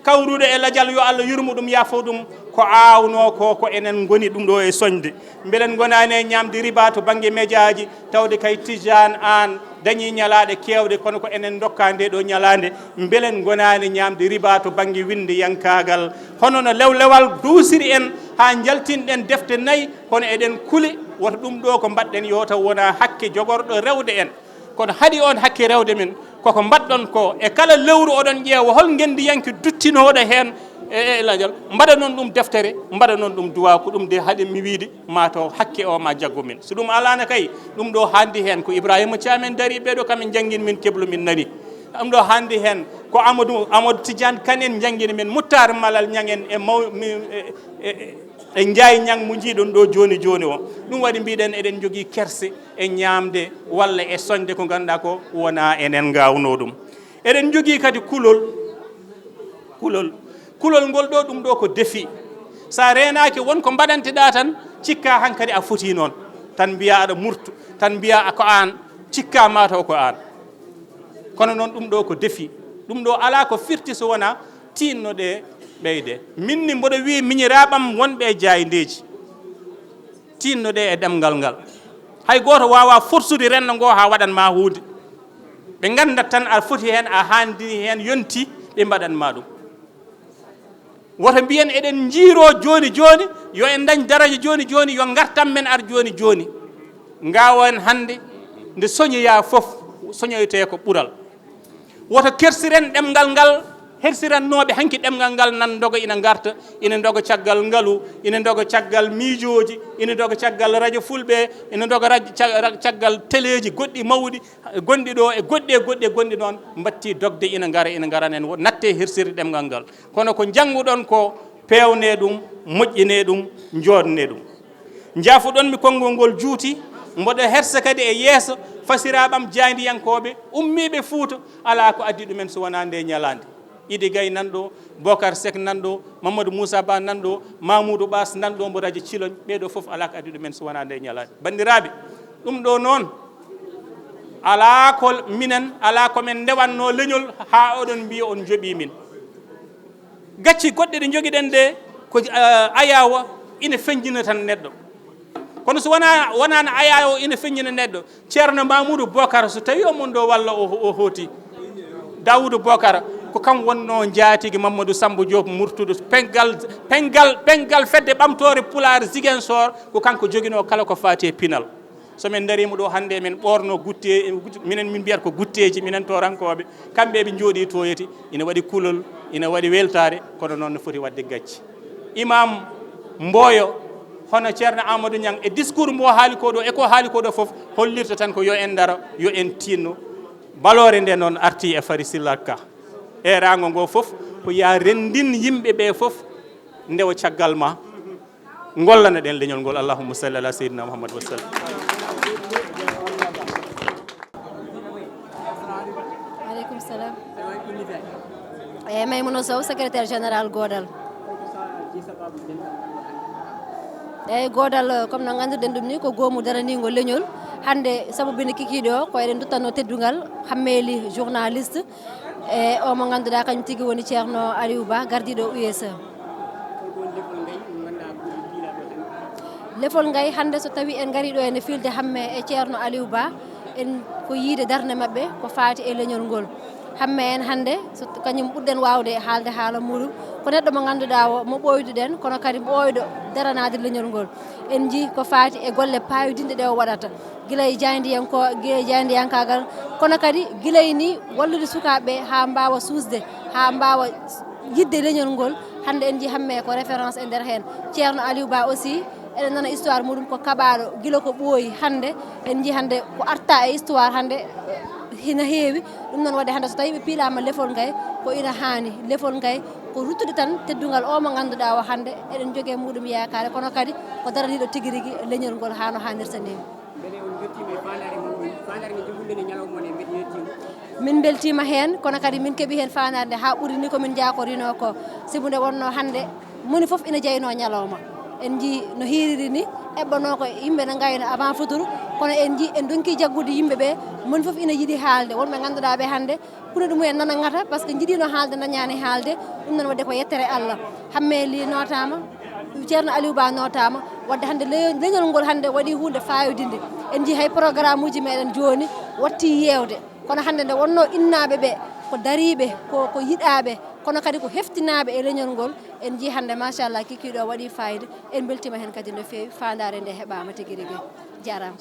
kawruɗo e lajal, yo Allah yurmo ɗum, yaafo ɗum, ko aawnoo ko, ko enen ngoni ɗum ɗo e soñde. Mbele en ngonaani e ñaamde riba to bannge mejaaji, tawde kay Tijaan Aan dañii ñalaaɗe keewɗe, kono ko enen ndokkaa nde ɗo ñalaande. Mbele en ngonaani ñaamde riba to bannge winndeyankaagal, hono no lewlewal duusiri en haa njaltinɗen defte nayi, kono eɗen kuli, woto ɗum ɗo ko mbaɗɗen yo taw wonaa hakke jogorɗo rewde en. Kono haɗi oon hakke rewde min, koko mbaɗɗon ko e kala lewru oɗon ƴeewa hol ngenndiyanke duttinooɗo heen e, e lajal, mbaɗanon ɗum deftere, mbaɗanon ɗum duwaa, ko ɗum de haɗi mi wiide, maa taw hakke o ma jaggu min. So ɗum alaano kay, ɗum ɗo haandi heen ko Ibrahima Thiam en darii ɓee ɗo, kam en njanngin min keblo min nani. Ɗum ɗo haandi heen ko Amadou, Amadou Tidiane Kane en njanngini min, Muttar Malal Ñang en e maw-, mi, e, e, e, e Njaay Ñang mo njiiɗon ɗo jooni jooni o. Ɗum waɗi mbiɗen eɗen njogii kerse e ñaamde walla e soñde ko ngannduɗaa ko wonaa enen ngaawnoo ɗum. Eɗen njogii kadi kulol, kulol, kulol ngol ɗo, ɗum ɗo ko défi. So a reenaaki, won ko mbaɗanteɗaa tan, cikkaa hankadi a fotii noon, tan mbiyaa aɗa murtu, tan mbiyaa ko aan, cikkaa maa taw ko aan. Kono noon, ɗum ɗo ko défi. Ɗum ɗo alaa ko firti so wonaa tiinno ɗe ɓeyde. Min ni mboɗo wi'i miñiraaɓam wonɓe e jaayndeeji, tiinno ɗe e ɗemngal ngal. Hay gooto waawaa forsude renndo ngo haa waɗan maa huunde. Ɓe nganndat tan aɗa foti heen, a haandini heen, yonti ɓe mbaɗan maa ɗum. Woto mbiyen eɗen njiiroo jooni jooni, yo en ndañ daraja jooni jooni, yo ngartam men ar jooni jooni. Ngaawen hannde nde soñoyaa fof, soñoytee ko ɓural. Woto kersiren ɗemngal ngal, hersirannooɓe hanki ɗemngal ngal nan ndoga ina ngarta, ina ndoga caggal ngalu, ina ndoga caggal miijooji, ina ndoga caggal radio fulɓe, ina ndoga raj-, ca-, ra-, caggal teleeji goɗɗi mawɗi, gonɗi ɗo e goɗɗi e goɗɗi e gonɗi noon, mbatti dogde ina ngara, ina ngara nen, wo-, natte hersirde ɗemngal ngal. Kono ko njannguɗon ko, peewnee ɗum, moƴƴinee ɗum, njoodnee ɗum. Njaafuɗon mi konngol ngol juuti, mboɗo hersa kadi e yeeso fasiraaɓe am jaayndiyankooɓe ummiiɓe Fuuta, alaa ko addi ɗumen so wonaa ndee ñalaande. Idi Gay nan ɗo, Bokar Sek nan ɗo, Mamadou Moussa Ba nan ɗo, Mamoudou Baas nan ɗo, mbo radio Ciloñ, ɓee ɗoo fof alaa ko addi ɗumen so wonaa ndee ñalaande. Banndiraaɓe, ɗum ɗoo noon, alaa ko minen, alaa ko min ndewatnoo leñol haa oɗon mbiya on njoɓii min. Gacce goɗɗe ɗe njogiɗen ɗe ko, eh, ayaawo ina feñjina tan neɗɗo. Kono so wonaa, wonaano ayaawo ina feñjina neɗɗo, Ceerno Mamoudou Bokar, so tawii omon ɗo walla o, o hooti, Daoudou Bokar, ko kam wonnoo njaatigi Mamadou Samba Diop Murtudu, pengal, pengal, pengal fedde ɓamtoore Pulaar Ziguinchor, ko kanko joginoo kala ko faati e pinal. So min ndariima ɗo hannde, emin ɓoornoo gutte, minen min mbiyata ko gutteeji, minen toorankooɓe, kamɓe eɓe njooɗii toyeti, ina waɗi kulol, ina waɗi weltaare, kono noon no foti waɗde gacce. Imam Mboyo, hono Ceerno Amadou Niang, e discours mbo haali ko ɗo, e ko haali ko ɗo fof, hollirta tan ko yo en ndaro, yo en tiinno. Baloore nde noon artii e Fari Silla Ka. Eeraango ngo fof ko ya renndin yimɓe ɓe fof ndewa caggal ma. Ngollana ɗen leñol ngol. Allahumma salli ala sayyidina Muhammad wa sallam. Aleykum salam. Eyyi, Maimouna Sow, secrétaire général Goodal. Eyyi, Goodal, comme no nganndirɗen ɗum ni, ko goomu daraniingo leñol. Hannde sabu bine kikiiɗe o, ko eɗen duttanno teddungal Hammeeli, journaliste, e o mo ngannduɗaa kañum tigi woni Ceerno Aliou Ba, gardiiɗo U S E. Lefol Ngay hannde, so tawii en ngarii ɗo ene fiilde Hamme e Ceerno Aliou Ba, en ko yiide darnde maɓɓe ko faati e leñol ngol. Hamme en hannde, so kañum ɓurɗen waawde haalde haala muɗum, ko neɗɗo mo ngannduɗaa o, mo ɓooyduɗen, kono kadi ɓooyɗo daranaade leñol ngol. En njii ko faati e golle paayodinɗe ɗe o waɗata, gila e jaayndiyanko-, gila e jaayndiyankaagal, kono kadi gila e ni wallude sukaaɓe ɓe haa mbaawa suusde, haa mbaawa yiɗde leñol ngol. Hannde en njii Hamme ko référence e nder heen. Ceerno Aliou Ba aussi, eɗen nana histoire muɗum ko kaɓaaɗo gila ko ɓooyi. Hannde en njii hannde ko arta e histoire hannde, hina heewi. Ɗum noon waɗde hannde so tawii ɓe piilaama Lefol Ngay, ko ina haani. Lefol Ngay ko ruttude tan teddungal o mo ngannduɗaa o hannde, eɗen njogii e muɗum yaakaare, kono kadi ko daraniiɗo tigi rigi leñol ngol haa no haanirta ni. Mbele on mbeltiima e faandaare mon, faandaare nde joguɗen e ñalawma on, en mbeltiima. Min mbeltiima heen, kono kadi min keɓi heen faandaare nde haa ɓuri ni ko min njaakorinoo ko. Sibu nde wonnoo hannde, moni fof ina jeynoo ñalawma. En njii no hiiriri ni, eɓɓanoo ko yimɓe ne ngayna avant futuru, kono en njii en ndonki jaggude yimɓe ɓe, moni fof ina yiɗi haalde. Wonɓe ngannduɗaa ɓe hannde, kunu ɗum en nana ngata, par ce que njiɗiino haalde, dañaani haalde. Ɗum noon waɗde ko yettere Allah. Hamme Ly nootaama, Ceerno Aliou Ba nootaama. Waɗde hannde le-, leñol ngol hannde waɗi huunde faayodinde. En njii hay programme uji meɗen jooni watti yeewde. Kono hannde nde wonnoo innaaɓe ɓe ko dariiɓe, ko, ko yiɗaaɓe, kono kadi ko heftinaaɓe e leñol ngol. En njii hannde, machallah, kikiiɗo o waɗi faayida. En mbeltiima heen kadi no feewi. Faandaare nde heɓaama tigi rigi. Jaaraama.